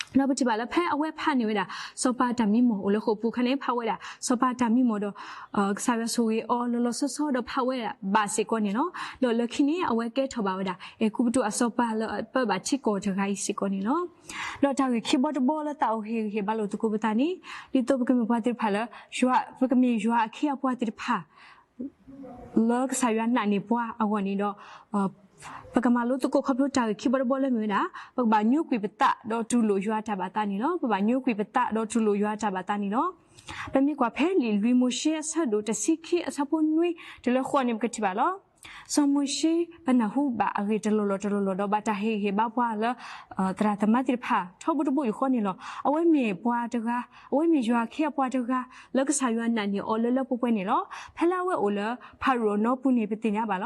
ဒီးပထံၣ်ဘၣ်လၢဖဲအဝဲဖးန့ၢ်ဝဲဒၣ် စီၤပၤတၢ်မံမီၢ်အိၣ်လၢဃိာ်ပူၤခါန့ၣ် ဖးဝဲဒၣ် စီၤပၤတၢ်မံမီၢ်ဒီး ကစၢ်ယွၤဆိၣ်ဂ့ၤအီၤလီၤလီၤဆီဆီဒီးဖးဝဲဒၣ်ဘၣ်စ့ၢ်ကီးန့ၣ်လီၤ. ဒီးလၢခံန့ၣ် အဝဲကဲထီၣ်ဘၣ်ဝဲဒၣ် အဲၤကူပတူးအစီၤပၤလၢအပၢဘၣ်ထံကီၢ်တဂၤအံၤစ့ၢ်ကီးန့ၣ်လီၤ. ဒီးတၢ်ဂ့ၢ်ခံဘီတဘီလၢသးအိၣ်ဟ့ၣ်ဂံၢ်ဟ့ၣ်ဘါလိာ်သကိးပသးန့ၣ် ဒ်သိးပကမ့ၢ်ပှၤသ့ၣ်တဖၣ်လၢ ပကမ့ၢ်ယွၤအခ့အပှၤသ့ၣ်တဖၣ် လၢကစၢ်ယွၤနာ်န့ၢ်ပှၤအဂီၢ်န့ၣ်ဒီး ပကမၤလိသကိးခီဖျိတၢ်ဂ့ၢ်ခံဘီတဘီလၢမ့ၢ်ဝဲဒၣ် ပကဘၣ်ညိကွံာ်ပသးဒီးတူၢ်လိာ်ယွၤအတၢ်ဘၣ်သးန့ၣ်လီၤ. ပဘၣ်ညိကွံာ်ပသးဒီးတူၢ်လိာ်ယွၤအတၢ်ဘၣ်သးန့ၣ်လီၤ. ပမ့ၢ်ကွၢ်ဖဲလံာ်လွံၢ်မိၤၡ့အဆၢဒိၣ်တဆံခံအဆၢဖိနွံတုၤလၢဃိးန့ၣ် ပကထံၣ်ဘၣ်လီၤ. စီၤမိၤၡ့ ပနၢ်ဟူဘၣ်အဂ့ၢ်တလီၢ်လီၢ်တလီၢ်လီၢ်ဒီး ဘၣ်တၢ်ဟ့ၣ်ဂံၢ်ဟ့ၣ်ဘါပှၤလၢ သရၣ်သမါသ့ၣ်တဖၣ် ထီဘိတဘိယူၢ်ဃီန့ၣ်လီၤ. အဝဲမ့ၢ်ပှၤတဂၤ, အဝဲမ့ၢ်ယွၤအခ့အပှၤတဂၤ လၢကစၢ်ယွၤနာ်န့ၢ်အီၤလၢလၢပှဲၤပှဲၤန့ၣ်လီၤ. ဖဲလၢအဝဲအိၣ်လၢဖၤရိၤအနီပူၤန့ၣ် ပသ့ၣ်ညါဘၣ်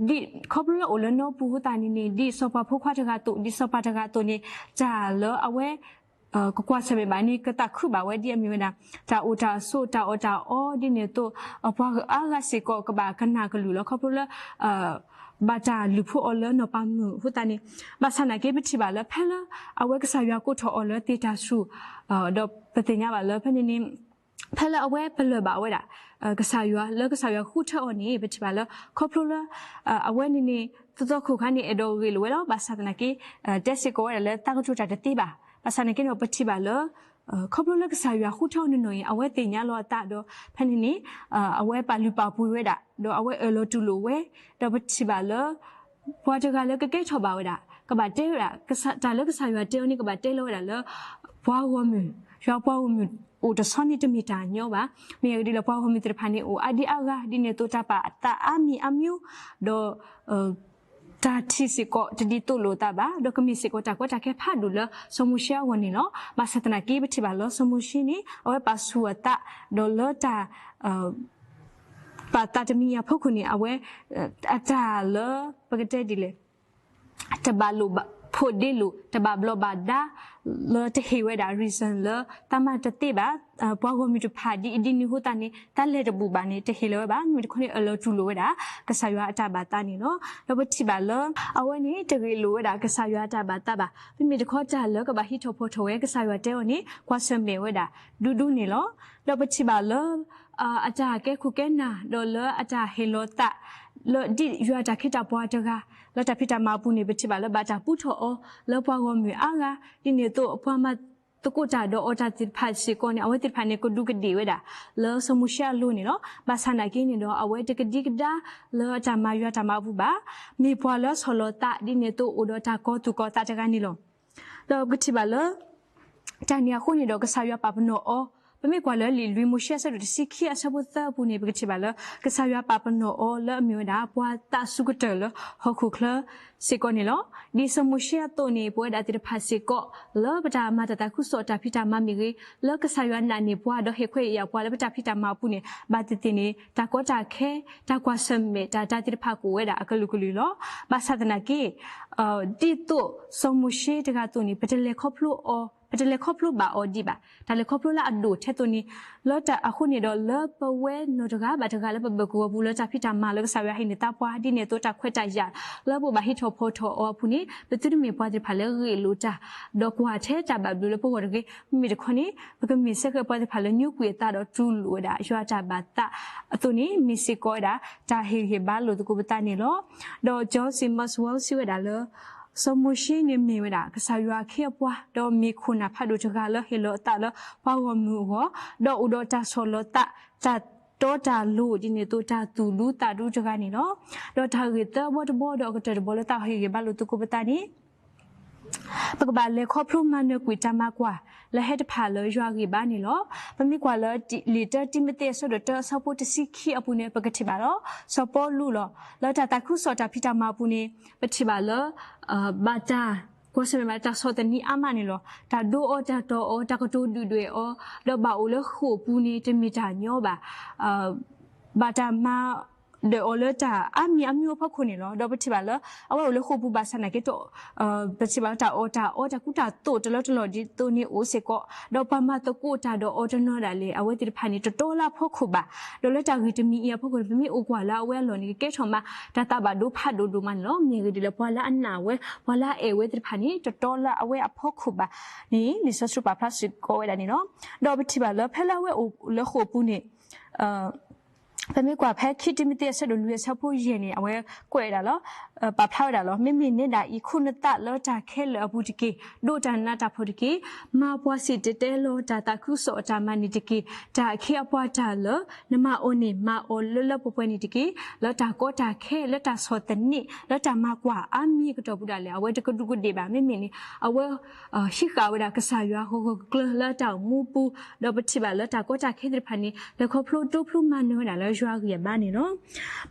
လီၤ. ဒ်ခီဖျိလၢအိၣ်လၢနီပူၤအဃိသတးန့ၣ်န့ၣ် ဒ်စီၤပၤဖိခွါတဂၤအသိး, ဒ်စီၤပၤတဂၤအသိးန့ၣ် တၢ်လၢအဝဲ ကကွၢ်ဆၢၣ်မဲာ်ဘၣ်န့ၣ် ကသးခုဘၣ်ဝဲဒ်အမ့ၢ်ဝဲဒၣ် တၢ်အိၣ်တၢ်ဆိး တၢ်အီၣ်တၢ်အီ ဒ်န့ၣ်အသိး ပှၤအါဂၤစ့ၢ်ကီးကဘၣ်ကနၣ်ကလုၢ်လီၤ. ခီဖျိလၢ ဘၣ်တၢ်လုၢ်ဖိအီၤလၢနီၢ်ပၤမုၣ်အဃိသတးန့ၣ် ဘၣ်ဆၣ်နာ်က့ပထံၣ်ဘၣ်လၢဖဲလၢ အဝဲကစၢ်ယွၤကိးထီၣ်အီၤလၢသ့ၣ်တၢ်ဆူၣ် ဒီးပသ့ၣ်ညါဘၣ်လၢဖဲန့ၣ်န့ၣ် ဖဲလၢအဝဲပလၢၢ်ဘၣ်ဝဲဒၣ် ကစၢ်ယွၤ လၢကစၢ်ယွၤဃုထၢအီၤန့ၣ် ပထံၣ်ဘၣ်လၢ ခီဖျိလၢ အဝဲန့ၣ်န့ၣ် သသီခိၣ်ခါန့ၣ် အဲၣ်ဒိးဂ့ၢ်လိာ်ဝဲလီၤ. ဘၣ်ဆၣ်သနာ်က့ တဲစ့ၢ်ကီးဝဲဒၣ်လၢတၢ်ကတိၤတၢ်တသ့ဘၣ်. ဘၣ်ဆၣ်သနာ်က့ဒီး ပထံၣ်ဘၣ်လၢ ခီဖျိလၢကစၢ်ယွၤဃုထၢအီၤနီၢ်နီၢ်အံၤ အဝဲသ့ၣ်ညါလီၤအသးဒီး ဖဲန့ၣ်န့ၣ် အဝဲပာ်လုၢ်ပာ်ပှ့ၤဝဲဒၣ် ဒီးအဝဲအၢၣ်လီၤတူၢ်လိာ်ဝဲ, ဒီးပထံၣ်ဘၣ်လၢ ပှၤတဂၤလၢကကဲထီၣ်ဘၣ်ဝဲဒၣ် ကဘၣ်တဲဝဲဒၣ် တၢ်လၢကစၢ်ယွၤတဲအီၤန့ၣ် ကဘၣ်တဲလီၤဝဲဒၣ်လၢ ပှၤဂီၢ်မုၢ်, ယွၤပှၤဂီၢ်မုၢ်အိၣ်တဆီန့ၣ်တမ့ၢ်တၢ်ညီဘၣ်. မ့ၢ်အဂ့ၢ်ဒ်လဲၣ် ပှၤဂီၢ်မုၢ်သ့ၣ်တဖၣ်န့ၣ် အိၣ်အါဒံအါဂၤ ဒ်န့ၣ်အသိးတၢ်ပာ်အသးအါမံၤအါမံၤ, ဒီး တၢ်ထံၣ်စ့ၢ်ကီးတဒ်သိးလိာ်အသးဘၣ်, ဒီးကမ့ၢ်စ့ၢ်ကီးတၢ်ကီတၢ်ခဲဖးဒိၣ်လၢစီၤမိၤၡ့အဂီၢ်န့ၣ်လီၤ. ဘၣ်ဆၣ်သနာ်က့ ပထံၣ်ဘၣ်လၢစီၤမိၤၡ့န့ၣ် အဝဲပာ်ဆူၣ်အသး ဒီးလၢတၢ် ပာ်သးတမံၤအံၤအဖီခိၣ်န့ၣ် အဝဲ အတၢ်လၢ ပကတဲဒ်လဲၣ် တဘၣ်လိာ်ဖိးဒ့လိာ် တဘၣ်ဘျီးဘၣ်ဒါ လၢတဟ့ၣ်ဝဲဒၣ် reason လၢတၢ်မၤတသ့ဘၣ်, ပှၤဂီၢ်မုၢ်တဖၣ်ဒ်အံၤဒ်နုၤအဃိသတးန့ၣ် တၢ်လဲၤတဘူၣ်ဘၣ်န့ၣ် တဟ့ၣ်လီၤဝဲဘၣ်. မ့မ့ၢ်တခီန့ၣ် အၢၣ်လီၤတူၢ်လိာ်ဝဲဒၣ် ကစၢ်ယွၤအတၢ်ဘၣ်သးန့ၣ်လီၤ. ဒီးပထံၣ်ဘၣ်လၢ အဝဲန့ၣ် တဂ့ၤလိာ်ဝဲဒၣ်ကစၢ်ယွၤအတၢ်ဘၣ်သးဘၣ်. မ့မ့ၢ်တခီတၢ်လၢကဘၣ်ဟံးထီၣ်ဖီၣ်ထီၣ်ဝဲ ကစၢ်ယွၤတဲအီၤန့ၣ် ကွၢ်ဆၢၣ်မဲာ်ဝဲဒၣ် ဒူဒူန့ၣ်လီၤ. ဒီးပထံၣ်ဘၣ်လၢ အတၢ်ကဲခိၣ်ကဲနၢ် ဒီးလၢအတၢ်ဟ့ၣ်လီၤသး လၢဒ်ယွၤတၢ်ခ့တၢ်ပှၤတဂၤ လၢတၢ်ဖံးတၢ်မၤအပူၤန့ၣ် ပထံၣ်ဘၣ်လၢဘၣ်တၢ်ပူထီၣ်အီၤ လၢပှၤဂီၢ်မုၢ်အါဂၤ ဒ်န့ၣ်အသိးပှၤမၤသကိးတၢ်ဒီးအီၤတၢ်သ့ၣ်တဖၣ်စ့ၢ်ကီးန့ၣ် အဝဲသ့ၣ်တဖၣ်န့ၣ် ကဒူးကဒ့ၣ်ဝဲဒၣ် လၢစီၤမိၤၡ့အလိၤန့ၣ်လီၤ. ဘၣ်ဆၣ်သနာ်က့န့ၣ်ဒီး အဝဲတကဒံကဒါ လၢတၢ်မၤယွၤတၢ်မၤအပူၤဘၣ်. မ့ၢ်ပှၤလၢဆီၣ်လီၤသး ဒ်န့ၣ်အသိးအိၣ်ဒီးတၢ်ကီသူၣ်ကီသးတဂၤန့ၣ်လီၤ. ဒီးပကထံၣ်ဘၣ်လၢ တၢ်န့ၣ်အဃိန့ၣ်ဒီး ကစၢ်ယွၤပာ်ပနီၣ်အီၤ, ပမ့ၢ်ကွၢ်လၢလံာ်လွံၢ်မိၤၡ့အဆၢဒိၣ်တဆံခံအဆၢဖိသၢအပူၤန့ၣ် ပကထံၣ်ဘၣ်လၢ ကစၢ်ယွၤပာ်ပနီၣ်အီၤလၢအမ့ၢ်ဝဲဒၣ် ပှၤသးစူၤကတၢၢ်လၢဟီၣ်ခိၣ်ချၢစ့ၢ်ကီးန့ၣ်လီၤ. ဒ်စီၤမိၤၡ့အသိးန့ၣ် ပဝဲဒၣ်သ့ၣ်တဖၣ်စ့ၢ်ကီး လၢပတၢ်မၤတၢ်သးခုကစီၣ်တၢ်ဖံးတၢ်မၤမ့ၢ်ဂ့ၤ, လၢကစၢ်ယွၤနာ်န့ၢ်ပှၤဒီးဟ့ၣ်ခွဲးယာ်ပှၤလၢပတၢ်ဖံးတၢ်မၤအပူၤန့ၣ် ဘၣ်သ့ၣ်သ့ၣ်န့ၣ် တၢ်ကီတၢ်ခဲ တၢ်ကွၢ်ဆၢၣ်မဲာ်တၢ် တၢ်သ့ၣ်တဖၣ်ကအိၣ်ဝဲဒၣ်အကလုာ်ကလုာ်လီၤ. ဘၣ်ဆၣ်သနာ်က့ ဒ်သိးစီၤမိၤၡ့တဂၤအသိးန့ၣ် ပတလဲၤခီဖျိအီၤ, ပတလဲၤခီဖျိဘၣ်အီၤဒံးဘၣ်. တၢ်လဲၤခီဖျိလၢအဒိၣ်ထဲသိးန့ၣ် လၢတၢ်အဃိန့ၣ်ဒီး လၢပဝဲနီၢ်တဂၤဘၣ်တဂၤလၢပဘၢၣ်ကဝီၤပူၤ လၢတၢ်ဖံးတၢ်မၤလၢကစၢ်ယွၤဟ့ၣ်န့ၢ်သးပှၤ ဒ်န့ၣ်အသိးတၢ်ခွဲးတၢ်ယာ် လၢပဘၣ်ဟံးထီၣ်ဖီၣ်ထီၣ်အီၤအပူၤန့ၣ် ပသုတမ့ၢ်ပှၤသ့ၣ်တဖၣ်လၢဂ့ၢ်လိာ်တၢ် ဒီးကွၢ်ထဲတၢ်ဘၣ်ဘျုးလၢပဂီၢ်တဂ့ၤ. မ့မ့ၢ်တခီန့ၣ် ပကမ့ၢ်စဲဃဲးပှၤသ့ၣ်တဖၣ်လၢညိကွံာ်အသးဒီးတူၢ်လိာ်ဝဲဒၣ် ယွၤတၢ်ဘၣ်သးအသိးန့ၣ် မ့ၢ်စ့ၢ်ကီးဝဲဒၣ် တၢ်ဟ့ၣ်ဂံၢ်ဟ့ၣ်ဘါလိာ်သကိးပသးန့ၣ်လီၤ. ဒီး John C Maxwell စံးဝဲဒၣ်လၢ စီၤမိၤၡ့န့ၣ်မ့ၢ်ဝဲဒၣ် ကစၢ်ယွၤအခ့အပှၤ ဒီးမ့ၢ်ခိၣ်နၢ်ဖးဒိၣ်တဂၤလၢဟ့ၣ်လီၤအသးလၢပှၤဂီၢ်မုၢ်အဂီၢ်, ဒီးအိၣ်ဒီးတၢ်ဆီၣ်လီၤသး တၢ်တီတၢ်လိၤ ဒ်န့ၣ်အသိးတၢ်သူၣ်ဒူသးဒူတဂၤန့ၣ်လီၤ. ဒီးတၢ်ဂ့ၢ်သၢဘီတဘီဒီးအကတၢၢ်တဘီလၢတၢ်ဟ့ၣ်ဂံၢ်ဘါလိာ်သကိးပသးန့ၣ် ပကဘၣ်လဲၤခီဖျိမၤနၢၤကွံာ်တၢ်မၤကွၢ် လၢဟဲတဖၣ်လၢယွၤအဂံၢ်ဘါန့ၣ်လီၤ. ပမ့ၢ်ကွၢ်လၢလံာ်တၢတံၤမသ့းအဆၢဒိၣ်တၢအဆၢဖိတဆံခံအပူၤန့ၣ် ပကထံၣ်ဘၣ်လီၤ. စီၤပီလူးလီၤ. လၢတၢ်သးခုကစီၣ်တၢ်ဖံးတၢ်မၤအပူၤန့ၣ် ပထံၣ်ဘၣ်လၢ ဘၣ်တၢ် ကွၢ်ဆၢၣ်မဲာ်မးတၢ်ဆီၣ်သနံးအါမးန့ၣ်လီၤ. တၢ်ဒိအီၤတၢ်တီၢ်အီၤ တၢ်ကတိၤဒုၣ်ဒွဲၣ်အီၤ ဒီးဘၣ်အိၣ်လၢဃိာ်ပူၤန့ၣ် တမ့ၢ်တၢ်ညီဘၣ် ဘၣ်တၢ်မၤဒၢးအီၤလၢတၢ်အါမံၤအါမံၤအဖီခိၣ်န့ၣ်လီၤ. ဒီးပထံၣ်ဘၣ်လၢ အဝဲအိၣ်လၢဃိာ်ပူၤဘၣ်ဆၣ်သနာ်က့ ပထံၣ်ဘၣ်လၢတၢ်အီၣ်တၢ်အီတၢ်ကူတၢ်သိးတလီတလီၢ်ဒ်သိးန့ၣ်အိၣ်စ့ၢ်ကီး, ဒီးပှၤမၤသကိးတၢ်ဒီးအီၤတနီၤဒၣ်လဲာ် အဝဲသ့ၣ်တဖၣ်န့ၣ် တတီလၢအဖီခိၣ်ဘၣ်. ဒီးလၢတၢ်ဂ့ၢ်တမံၤအံၤအဖီခိၣ်န့ၣ် ပမ့ၢ်အိၣ်ကွၢ်လၢအဝဲအလီၢ်န့ၣ် ကကဲထီၣ်မး တၢ်သးဘၣ်ဒိဖးဒိၣ်ဒိၣ်မးန့ၣ်လီၤ. မ့ၢ်အဂ့ၢ်ဒ်လဲၣ် ပှၤလၢအနာ်ဝဲ ပှၤလၢအအဲၣ်ဝဲသ့ၣ်တဖၣ်န့ၣ် တတီလၢအဝဲအဖီခိၣ်ဘၣ်န့ၣ် လံာ်စီဆှံပာ်ဖျါစ့ၢ်ကီးဝဲဒၣ်န့ၣ်လီၤ. ဒီးပထံၣ်ဘၣ်လၢဖဲလၢအဝဲအိၣ်လၢဃိာ်ပူၤန့ၣ် ပမ့ၢ်ကွၢ်ဖဲခံတံၤမသ့းအဆၢဒိၣ်လွံၢ်အဆၢဖိယဲၢ်န့ၣ် အဝဲကွဲးဝဲဒၣ်လီၤ. ပာ်ဖျါဝဲဒၣ်လီၤ. မ့မ့ၢ်နဲဒၣ်အံၤ ခိးနသးလၢတၢ်ခဲလၢာ်အပူၤတက့ၢ်. ဒိးတၢ်နးတၢ်ဖှီၣ်တက့ၢ်. မၤပှၤစံၣ်တဲၤတဲလီၤတၢ်သးခုကစီၣ်အတၢ်မၤန့ၣ်တက့ၢ်. တၢ်အခ့အပှၤတၢ်လၢနမၤအီၤန့ၣ် မၤအီၤလၢလၢပှဲၤပှဲၤန့ၣ်တက့ၢ်. လၢတၢ်ကီတၢ်ခဲ လၢတၢ်ဆီၣ်သနံး လၢတၢ်မၤကွၢ်အါမံၤအကတီၢ်ပူၤဒၣ်လဲာ် အဝဲတကဒူးကဒ့ၣ်ဘၣ်. မ့မ့ၢ်န့ၣ် အဝဲ ဟံးဃာ်ဝဲဒၣ်ကစၢ်ယွၤဂၢၢ်ဂၢၢ်ကျၢၤကျၢၤလၢအတၢ်အိၣ်မူပူၤ, ဒီးပထံၣ်ဘၣ်လၢတၢ်ကီတၢ်ခဲသ့ၣ်တဖၣ်န့ၣ် လဲၤခီဖျိဒိဖျိမၤနၢၤဝဲဒၣ်လၢယွၤအဂံၢ်အဘါန့ၣ်လီၤ.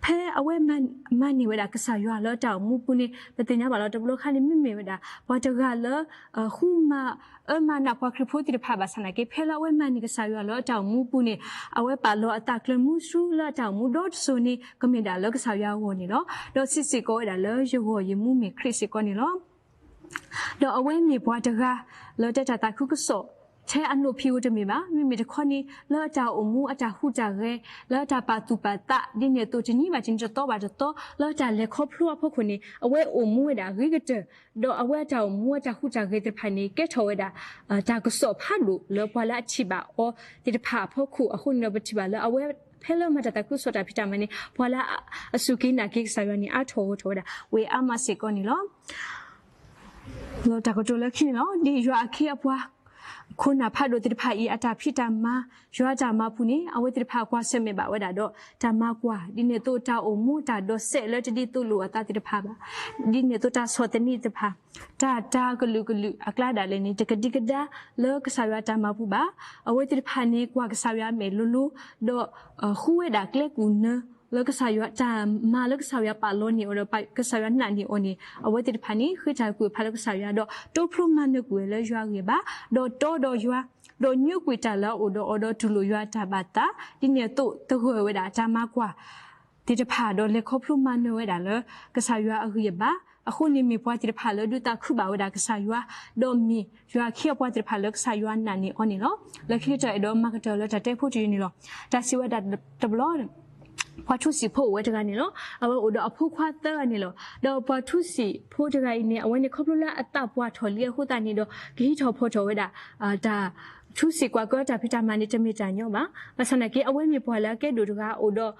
ဖဲအဝဲမၤန့ၢ်ဝဲဒၣ်ကစၢ်ယွၤလၢအတၢ်အိၣ်မူပူၤန့ၣ် ပသ့ၣ်ညါဘၣ်လီၤ. တဘျီခါန့ၣ် မ့မ့ၢ်ဝဲဒၣ် ပှၤတဂၤလၢ ဃုမၤအၢမၤနးပှၤခရံာ်ဖိသ့ၣ်တဖၣ်ဘၣ်ဆၣ်သနာ်က့ ဖဲလၢအဝဲမၤန့ၢ်ကစၢ်ယွၤလၢအတၢ်အိၣ်မူပူၤန့ၣ် အဝဲပာ်လီၤအသးကျၢၤမူဆူလၢအတၢ်အိၣ်မူဒီတစိၤန့ၣ် ကမ့ၢ်ဒၣ်လၢကစၢ်ယွၤအဂီၢ်န့ၣ်လီၤ. ဒီးစံးစ့ၢ်ကီးဝဲဒၣ်လၢ ယဂီၢ်ယမူမ့ၢ်ခရံာ်စ့ၢ်ကီးန့ၣ်လီၤ. ဒီးအဝဲမ့ၢ်ပှၤတဂၤလၢတၢ်သးခုကစီၣ် ထဲအနိၣ်ဖံးဧိၤတမ့ၢ်ဘၣ်, မ့မ့ၢ်တခီန့ၣ် လၢအတၢ်အိၣ်မူအတၢ်ဟူးတၢ်ဂဲၤ, လၢအတၢ်ပာ်သူၣ်ပာ်သး ဒ်န့ၣ်အသိးတနံၤဘၣ်တနံၤတသီဘၣ်တသီ လၢတၢ်လဲၤခီဖျိအဖီခိၣ်န့ၣ် အဝဲအိၣ်မူဝဲဒၣ်အဂ့ၤကတၢၢ်, ဒီးအဝဲအတၢ်အိၣ်မူအတၢ်ဟူးတၢ်ဂဲၤသ့ၣ်တဖၣ်န့ၣ် ကဲထီၣ်ဝဲဒၣ် တၢ်ကစီၣ်ဖးဒိၣ်လၢပှၤလၢအထံၣ်ဘၣ်အီၤသ့ၣ်တဖၣ်အဖီခိၣ်အဃိန့ၣ်ဒီး ပထံၣ်ဘၣ်လၢအဝဲဖဲလၢမၤတၢ်သးခုကစီၣ်တၢ်ဖံးတၢ်မၤန့ၣ် ပှၤလၢအစူၢ်က့ၤနာ်က့ၤကစၢ်ယွၤန့ၣ် အါထီၣ်ဂီၢ်ထီၣ်ဝဲဒၣ် ဝဲအါမးစ့ၢ်ကီးန့ၣ်လီၤ. လၢတၢ်ကတိၤလၢခံန့ၣ်လီၤ. ဒ်ယွၤအခ့အပှၤ ခိၣ်နၢ်ဖးဒိၣ်သ့ၣ်တဖၣ်အံၤ အတၢ်ဖံးတၢ်မၤ ယွၤအတၢ်မၤပူၤန့ၣ် အဝဲသ့ၣ်တဖၣ်ကွၢ်ဆၢၣ်မဲာ်ဘၣ်ဝဲဒၣ်ဒီး တၢ်မၤကွၢ် ဒ်န့ၣ်အသိးတၢ်အိၣ်မူတၢ်ဒိးစဲးလၢတဒ်သိးလိာ်အသးသ့ၣ်တဖၣ်ဘၣ်, ဒ်န့ၣ်အသိးတၢ်ဆီၣ်သနံးသ့ၣ်တဖၣ် တၢ်တၤကလုာ်ကလုာ်အကျါဒၣ်လဲာ်န့ၣ် တကဒံကဒါလၢကစၢ်ယွၤတၢ်မၤပူၤဘၣ်. အဝဲသ့ၣ်တဖၣ်န့ၣ် ကွၢ်ကစၢ်ယွၤအမဲာ်လိၤလိၤ ဒီး ဃုဝဲဒၣ်ကျဲကူၣ်နၢ လၢကစၢ်ယွၤတၢ်မၤလၢကစၢ်ယွၤပာ်လီၤန့ၢ်အီၤဒီး ကစၢ်ယွၤနာ်န့ၢ်အီၤန့ၣ် အဝဲသ့ၣ်တဖၣ်န့ၣ် ဃ့တၢ်ကွံာ်ဖးလၢကစၢ်ယွၤ ဒီးတိဖျိမၤနၢၤကွံာ်ဝဲလၢယွၤအဂံၢ်ဘါ, ဒီးတီဒီးယွၤ, ဒီးညိကွံာ်တၢ်လၢအအိၣ်ဒီးအီၤဒီးတူၢ်လိာ်ယွၤအတၢ်ဘၣ်သး, ဒ်န့ၣ်အသိးသဂၢၢ်ဝဲဒၣ်တၢ်မၤကွၢ် သ့ၣ်တဖၣ်ဒီးလဲၤခီဖျိမၤနၢၤဝဲဒၣ်လၢ ကစၢ်ယွၤအဂံၢ်အဘါ, အဃိန့ၣ်မ့ၢ်ပှၤသ့ၣ်တဖၣ်လၢဒုးသးခုဘၣ်ဝဲဒၣ်ကစၢ်ယွၤ, ဒီးမ့ၢ်ယွၤအခ့အပှၤသ့ၣ်တဖၣ်လၢကစၢ်ယွၤနာ်န့ၢ်အီၤန့ၣ်လီၤ. လၢခံကတၢၢ်အဲၣ်ဒိးမၤကတၢၢ်လၢတၢ်တဲဖိတယုၢ်န့ၣ်လီၤ. တၢ်စံးဝဲဒၣ်တဘျီ ပှၤထူစံာ်ဖိအိၣ်ဝဲတဂၤန့ၣ်လီၤ. အဝဲအိၣ်ဒီးအဖိခွါသၢဂၤန့ၣ်လီၤ. ဒီးပှၤထူစံာ်ဖိတဂၤအံၤန့ၣ် အဝဲန့ၣ်ခီဖျိလၢအသးပှၢ်ထီၣ်လံအဃိသတးန့ၣ်ဒီး ကဟံးထီၣ်ဖီၣ်ထီၣ်ဝဲဒၣ် တၢ်ထူစံာ်ကွၢ်ကၢတၢ်ဖံးတၢ်မၤန့ၣ် တမ့ၢ်တၢ်ညီဘၣ်. ဘၣ်ဆၣ်သနာ်က့ အဝဲမ့ၢ်ပှၤလၢအကဲဒိၣ်တဂၤ အိၣ်ဒီး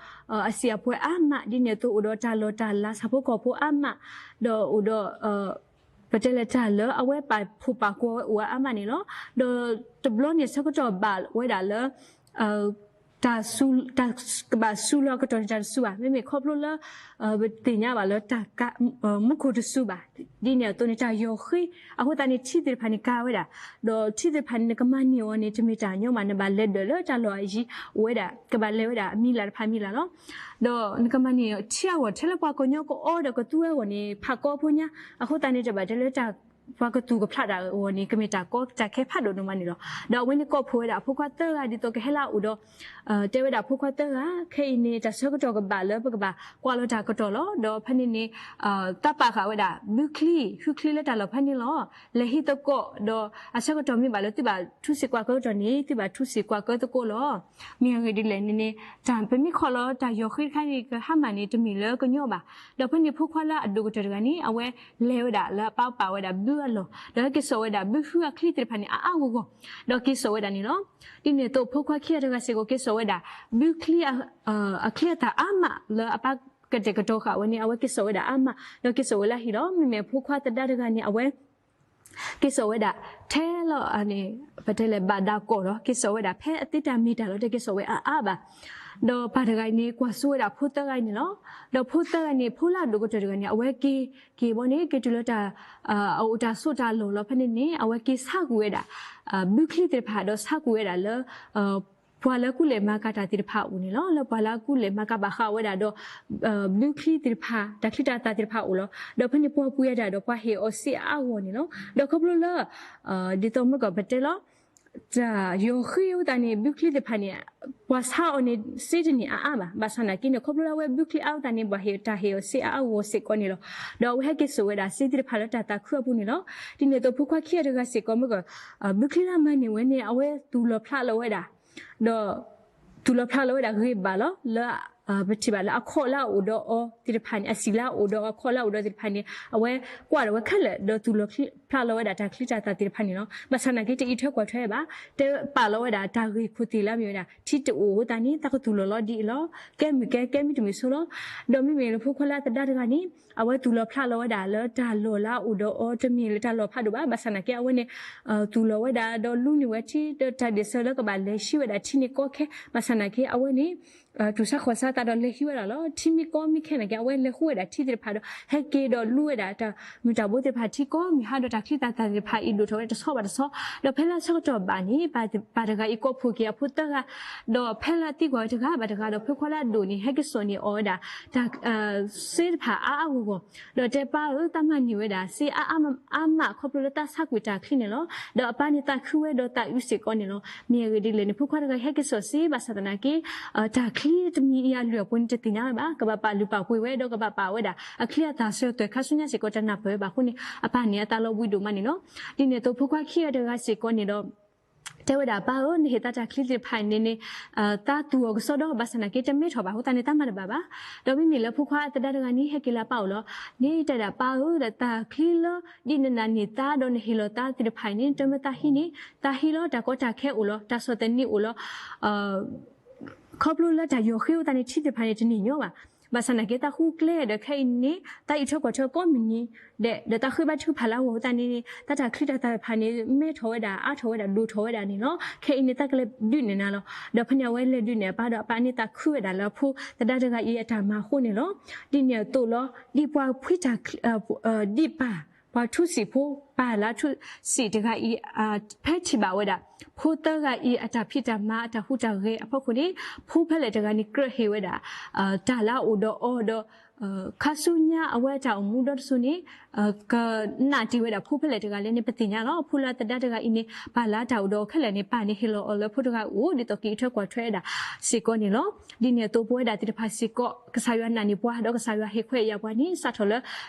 အစံာ်အပှဲၤအါမး ဒ်န့ၣ်အသိးအိၣ်ဒီးတၢ်လီၢ်တၢ်လၤဆၣ်ဖိကီၢ်ဖိအါမး, ဒီးအိၣ်ဒီး ပတဲလဲၣ်တၢ်လၢအဝဲပာ်ဖှိၣ်ပာ်ကွီၤဝဲအိၣ်ဝဲအါမးန့ၣ်လီၤ. ဒီးတဘျီန့ၣ်ဆၢကတီၢ်ဘၣ်ဝဲဒၣ်လၢ တၢ် တၢ်ကဘၣ်စူၤလီၤအကတီၢ်န့ၣ် တၢ်တစူၤဘၣ်. မ့မ့ၢ်ခီဖျိလၢ ပသ့ၣ်ညါဘၣ်လၢတၢ် မူခိၣ်တစူၤဘၣ်. ဒ်န့ၣ်အသိးန့ၣ် တၢ်ယီၤဃ့ အဃိသတးန့ၣ် ထံသ့ၣ်တဖၣ်န့ၣ်ကၤဝဲဒၣ်, ဒီးထံသ့ၣ်တဖၣ်န့ၣ် နကမၤန့ၢ်အီၤန့ၣ် တမ့ၢ်တၢ်ညီဘၣ်, နဘၣ်လဲၤဒၢးလၢတၢ်လီၢ်အယံၤ အိၣ်ဝဲဒၣ် ကဘၣ်လဲၤဝဲဒၣ်အမံၤလၢ်တဖၣ်မံၤလၢ်လီၤ. ဒီးနကမၤန့ၢ်ထံအဂီၢ် ထဲလၢပှၤကညီကအီဒီးကသူဝဲအဂီၢ်န့ၣ် ဖးကီဖိညါ, အဃိသတးန့ၣ် တဘၣ်တဲလၢတၢ် ပှၤကသူၣ်ကဖျးတၢ်အဂီၢ်န့ၣ် ကမ့ၢ်တၢ်ကီတၢ်ခဲဖးဒိၣ်ဒိၣ်မးန့ၣ်လီၤ. ဒီးအဝဲန့ၣ်ကိးဖှိၣ်ဝဲဒၣ်အဖိခွါသၢဂၤဒ်သိးကဟဲလၢအအိၣ်ဒီး တဲဝဲဒၣ်ဖိခွါသၢဂၤ ခဲအံၤန့ၣ် တၢ်ဆၢကတီၢ်ကဘၣ်လၢပကဘၣ်ကွၢ်လီၤတၢ်ကတီၢ်လီၤ. ဒီးဖဲန့ၣ်န့ၣ် သးပာ်ဃာ်ဝဲဒၣ် ဘုချံ ဟုချံလၢတၢ်လီၢ်ဖဲန့ၣ်လီၤ. လဲၤဟံးသကိး ဒီးအဆၢကတီၢ်မ့ၢ်ဘၣ်လၢသုဘၣ်ထူစံာ်ကွၢ်ကၢကတီၢ်န့ၣ် သုဘၣ်ထူစံာ်ကွၢ်ကၢသကိးလီၤ. မ့ၢ်အဂ့ၢ်ဒ်လဲၣ်န့ၣ်န့ၣ် တၢ်ပမ့ၢ်ခီၣ်လီၤတၢ်ယီၤဃ့တခါန့ၣ် ကဟါမၢ်န့ၣ် တမ့ၢ်လၢကညီဘၣ်. ဒီးဖဲန့ၣ်ဖိခွါလၢအဒိၣ်ကတၢၢ်တဂၤန့ၣ် အဝဲလဲၤဝဲဒၣ်လၢအပာ်ပာ်ဝဲဒၣ်ဘုအလီၢ် ဒီးဟဲက့ၤစိာ်ဝဲဒၣ်ဘုဟုအချံသ့ၣ်တဖၣ်န့ၣ် အါအါဂီၢ်ဂီၢ် ဒီးက့ၤစိာ်ဝဲဒၣ်န့ၣ်လီၤ. ဒ်န့ၣ်အသိးဖိခွါခံဂၤတဂၤစ့ၢ်ကီးက့ၤစိာ်ဝဲဒၣ် ဘုချံ အချံအသၣ်အါမးလၢအပၢ်ကတဲာ်ကတီၤဃာ်ဝဲန့ၣ် အဝဲက့ၤစိာ်ဝဲဒၣ်အါမး ဒီးက့ၤစိာ်ဝဲလၢဟံၣ်လီၤ. မ့မ့ၢ်ဖိခွါသဒါတဂၤန့ၣ် အဝဲ က့ၤစိာ်ဝဲဒၣ် ထဲလီၤန့ၣ် ပတဲလဲၣ်ဘၣ်ဒါကီၢ်လီၤ. က့ၤစိာ်ဝဲဒၣ်ဖဲအသ့တၢ်မ့ၢ်တၢ်လီၤ တက့ၤစိာ်ဝဲအါအါဘၣ်. ဒီးပၢ်တဂၤအံၤန့ၣ် ကွၢ်စိဝဲဒၣ်ဖိသၢဂၤအံၤန့ၣ်လီၤ. ဒီးဖိသၢဂၤန့ၣ် ဖိလၢအဒိၣ်ကတၢၢ်တဂၤန့ၣ် အဝဲက့ၤ က့ၤဘီန့ၣ် က့ၤတုၤလၢတၢ် အအိၣ်တၢ်ဆိးတၢ်လီၢ်လီၤ. ဖဲန့ၣ်န့ၣ် အဝဲက့ၤဆါကွံာ်ဝဲဒၣ် ဘုချံသ့ၣ်တဖၣ် ဒီးဆါကွံာ်ဝဲဒၣ်လၢ ပှၤလၢကူလဲၢ်မၤကၤတၢ်သ့ၣ်တဖၣ်အအိၣ်န့ၣ်လီၤ. လၢပှၤလၢအကူလဲၢ်မၤကၤဘၣ်ဃးဝဲဒၣ်ဒီး ဘုချံသ့ၣ်တဖၣ် တၢ်ချံတၢ်သၣ်သ့ၣ်တဖၣ်အအိၣ်လီၤ. ဒီးဖဲန့ၣ်ပှၤပှ့ၤဝဲဒၣ်ဒီးပှၤဟ့ၣ်အီၤစ့အါအါဂီၢ်ဂီၢ်န့ၣ်လီၤ. ဒီးခီဖျိလၢ ဒ်သိးမုၢ်ကီၢ်ပတဲလီၤ တၢ်ယီၤဃ့အဃိသတးန့ၣ် ဘုချံသ့ၣ်တဖၣ်န့ၣ် ပှၤဆါအီၤန့ၣ် စ့တန့ၢ်အါအါဘၣ်. ဘၣ်ဆၣ်သနာ်က့န့ၣ် ခီဖျိလၢအဝဲဘုချံအါအဃိသတးန့ၣ် ပှၤဟ့ၣ်တၢ်ဟ့ၣ်အီၤစ့အါအါဂီၢ်ဂီၢ်စ့ၢ်ကီးန့ၣ်လီၤ. ဒီးအဝဲဟဲက့ၤစိာ်ဝဲဒၣ်စ့သ့ၣ်တဖၣ်လၢတၢ်သးခုအပူၤန့ၣ်လီၤ. ဒ်န့ၣ်အသိးဖိခွါခံဂၤတဂၤစ့ၢ်ကီးမုၢ်ကီၢ် ဘုချံလၢအမၤန့ၢ်ဝဲန့ၣ် အဝဲသူၣ်လီၤဖျးလီၤဝဲဒၣ် ဒီး သူၣ်လီၤဖျးလီၤဝဲဒၣ်ဂ့ၤဘၣ်လီၤ. လၢ ပထံၣ်ဘၣ်လၢအခီၣ်လၢအအိၣ်ဒီးအီၤသ့ၣ်တဖၣ်န့ၣ် အစံာ်လၢအအိၣ်ဒီးအခီၣ်လၢအအိၣ်ဒီးသ့ၣ်တဖၣ်န့ၣ် အဝဲကွၢ်ဒီးဝဲခဲလၢာ် ဒီးသူၣ်လီၤဖျးလီၤဝဲဒၣ်တၢ်ချံတၢ်သၣ်သ့ၣ်တဖၣ်န့ၣ်လီၤ. ဘၣ်ဆၣ်သနာ်က့ တအံးထွဲကွၢ်ထွဲဘၣ်, တဲပာ်လီၤဝဲဒၣ်တၢ်ဂ့ၢ်ခိၣ်သ့ၣ်လၢအမ့ၢ်ဝဲဒၣ် ထံတအိၣ်အဃိသတးန့ၣ် သးကသူၣ်လီၤလီၤဒ်အံၤလီၤ. ကဲမုၢ်ကဲ ကဲမုၢ်တမုၢ်ဆိလီၤ. ဒီးမ့မ့ၢ်လၢဖိခွါလၢအသဒါတဂၤန့ၣ် အဝဲသူၣ်လီၤဖျးလီၤဝဲဒၣ်လၢတၢ်လီၢ်လၢအအိၣ်ဒီးအီၤတမ့ၢ်လၢတၢ်လီၢ်ဖးဒိၣ်ဘၣ်. ဘၣ်ဆၣ်သနာ်က့ အဝဲန့ၣ် သူၣ်လီၤဝဲဒၣ်ဒီးလူန့ၢ်ဝဲထံ ဒီးတၢ်ဒ့ၣ်စၢၤလၢကဘၣ်လဲၤဟံးဝဲဒၣ်ထံန့ၣ်ကီခဲ. ဘၣ်ဆၣ်သနာ်က့ အဝဲန့ၣ် သူၣ်ဆါခီၣ်ဆါသးဒီးလဲၤဟံးဝဲဒၣ်လီၤ. ထံမ့ၢ်ကီမ့ၢ်ခဲနာ်က့ အဝဲလဲၤဃုဝဲဒၣ်ထံသ့ၣ်တဖၣ်ဒီး ဟဲက့ၤဒီးလူဝဲဒၣ်တၢ်မုၢ်တၢ်ဘိသ့ၣ်တဖၣ်ထံကီမ့ၢ်ဟါဒီးတၢ်ချံတၢ်သၣ်သ့ၣ်တဖၣ်အံၤဒိၣ်ထီၣ်ဝဲတဆီဘၣ်တဆီ, ဒီးဖဲလၢအဆၢကတီၢ်ဘၣ်န့ၣ် ပၢ်တဂၤအံၤကိးဖှိၣ်က့ၤအဖိသၢဂၤ, ဒီးဖဲလၢအသံကွၢ်ဝဲတဂၤဘၣ်တဂၤဒီး ဖိခွါလၢအဒိၣ်န့ၣ် ဟဲက့ၤစိာ်န့ၢ်အီၤဝဲဒၣ် တၢ် စ့တဖၣ်အါအါဂီၢ်ဂီၢ်, ဒီးတဲပၢ်ဧၢ သးမၤန့ၢ်ဝဲဒၣ်စ့အါအါမးခီဖျိလၢသးဆါကွံာ်တၢ်ချံန့ၣ်လီၤ. ဒီးအပၢ်န့ၣ်သးခုဝဲဒီးသးအုးစ့ၢ်ကီးန့ၣ်လီၤ. မ့ၢ်အဂ့ၢ်ဒ်လဲၣ်န့ၣ် ဖိခွါတဂၤအံၤဟဲက့ၤစိာ်စ့ဘၣ်ဆၣ်သနာ်က့ တၢ်ချံတမံၤအံၤအလုၢ်အပှ့ၤန့ၣ်တသ့ၣ်ညါဝဲဘၣ်, ကဘၣ်ပာ်လုၢ်ပာ်ပှ့ၤဝဲ ဒီးကဘၣ်ပာ်ဝဲဒၣ်အချံအသၣ်စၢၤသွဲၣ်ခါဆူညါစ့ၢ်ကီး တနၢ်ပၢၢ်ဝဲဘၣ်အဃိန့ၣ် အပၢ်န့ၣ်အသးလီၤဘှံးဒိၣ်မးန့ၣ်လီၤ. ဒ်န့ၣ်အသိးဖိခွါခံဂၤတဂၤစ့ၢ်ကီးန့ၣ်ဒီး တဲဝဲဒၣ် ပၢ်ဧၢ, နဟ့ၣ်သးတၢ်ချံသ့ၣ်တဖၣ်အံၤန့ၣ်န့ၣ် သးသူၣ်အီၤကစီဒီ ဘၣ်ဆၣ်သနာ်က့တမဲထီၣ်ဘၣ်အဃိသတးန့ၣ် သးမၤတဘၣ်ဘၣ်. ဒီးမ့မ့ၢ်လၢဖိခွါအသဒါတဂၤန့ၣ် ဟဲက့ၤလၢအပၢ်အိၣ်လီၤ. န့ၣ်တဲဒၣ် ပၢ်ဧၢ, တၢ်ချံလၢဒ်နနာ်န့ၢ်သါဒီးနဟ့ၣ်လီၤသါသ့ၣ်တဖၣ်အံၤန့ၣ် တမၢသးဟံးန့ၣ်, သးဟံးလီၤ, တၢ်ကီတၢ်ခဲအိၣ်လီၤ, တၢ်ဆီၣ်သနံးအိၣ်လီၤ. ခီဖျိလၢတၢ်ယီၤဃ့အဃိသတးန့ၣ် ထံသ့ၣ်တဖၣ်န့ၣ် တန့ၢ်ညီဘၣ်. ဘၣ်ဆၣ်သနာ်က့ သးဃုကျဲဒီး ခဲအံၤန့ၣ် သးအံးထွဲကွၢ်ထွဲကိးမုၢ်နံၤဒဲး ဒီးသးဃ့ဘါထုကဖၣ်လၢအဂီၢ်အဃိသတးန့ၣ် သးတၢ်ချံတၢ်သၣ်တဖၣ်န့ၣ် မဲထီၣ်ဝဲဒၣ်, အါထီၣ်ဝဲဒၣ်, ဒိၣ်ထီၣ်ဝဲဒၣ်န့ၣ်လီၤ. ခဲအံၤန့ၣ် သးကလဲၤဒုးနဲၣ်နၤလီၤ. ဒီးဖဲန့ၣ် အဝဲလဲၤဒုးနဲၣ်အပၢ်ဒီး အပၢ်န့ၣ်သးခုဝဲဒၣ်လၢအဖိသဒါတဂၤအံၤအတၢ်မၤအဃိန့ၣ်လီၤ. ဒ်န့ၣ်အသိးလီၤ, ဒ်ပှၤဖှံတၢ်ချံ, ဒ်ပၢ်, ပှၤထူစံာ်ဖိ, ပၢ်လၢထူစံာ်တဂၤအံၤ ဖဲထံၣ်ဘၣ်ဝဲဒၣ် ဖိသၢဂၤအံၤအတၢ်ဖံးတၢ်မၤ အတၢ်ဟူးတၢ်ဂဲၤအဖီခိၣ်န့ၣ် ဖိဖဲလဲၣ်တဂၤန့ၣ် ကြၢးဟ့ၣ်ဝဲဒၣ် တၢ်လၢအအိၣ်ဒီးအီၤဒီး ခါဆူညါအဝဲအတၢ်အိၣ်မူဒီတစိၤန့ၣ် ကနာ်တ့ၢ်ဝဲဒၣ်ဖိဖဲလဲၣ်တဂၤလဲၣ်န့ၣ် ပသ့ၣ်ညါလီၤ. ဖိလၢအသဒါတဂၤအံၤန့ၣ် ပၢ်လၢတၢ်အိၣ်ဒီးအီၤခဲလၢာ်န့ၣ် ပၢ်န့ၣ်ဟ့ၣ်လီၤအီၤလၢဖိတဂၤအအိၣ် ဒ်သိးကအံးထွဲကွၢ်ထွဲဝဲဒၣ်စ့ၢ်ကီးန့ၣ်လီၤ. ဒ်န့ၣ်အသိးပဝဲဒၣ်သ့ၣ်တဖၣ်စ့ၢ်ကီး ကစၢ်ယွၤနာ်န့ၢ်ပှၤ ဒီးကစၢ်ယွၤဟ့ၣ်ခွဲးယာ်ပှၤန့ၣ် စးထီၣ်လၢ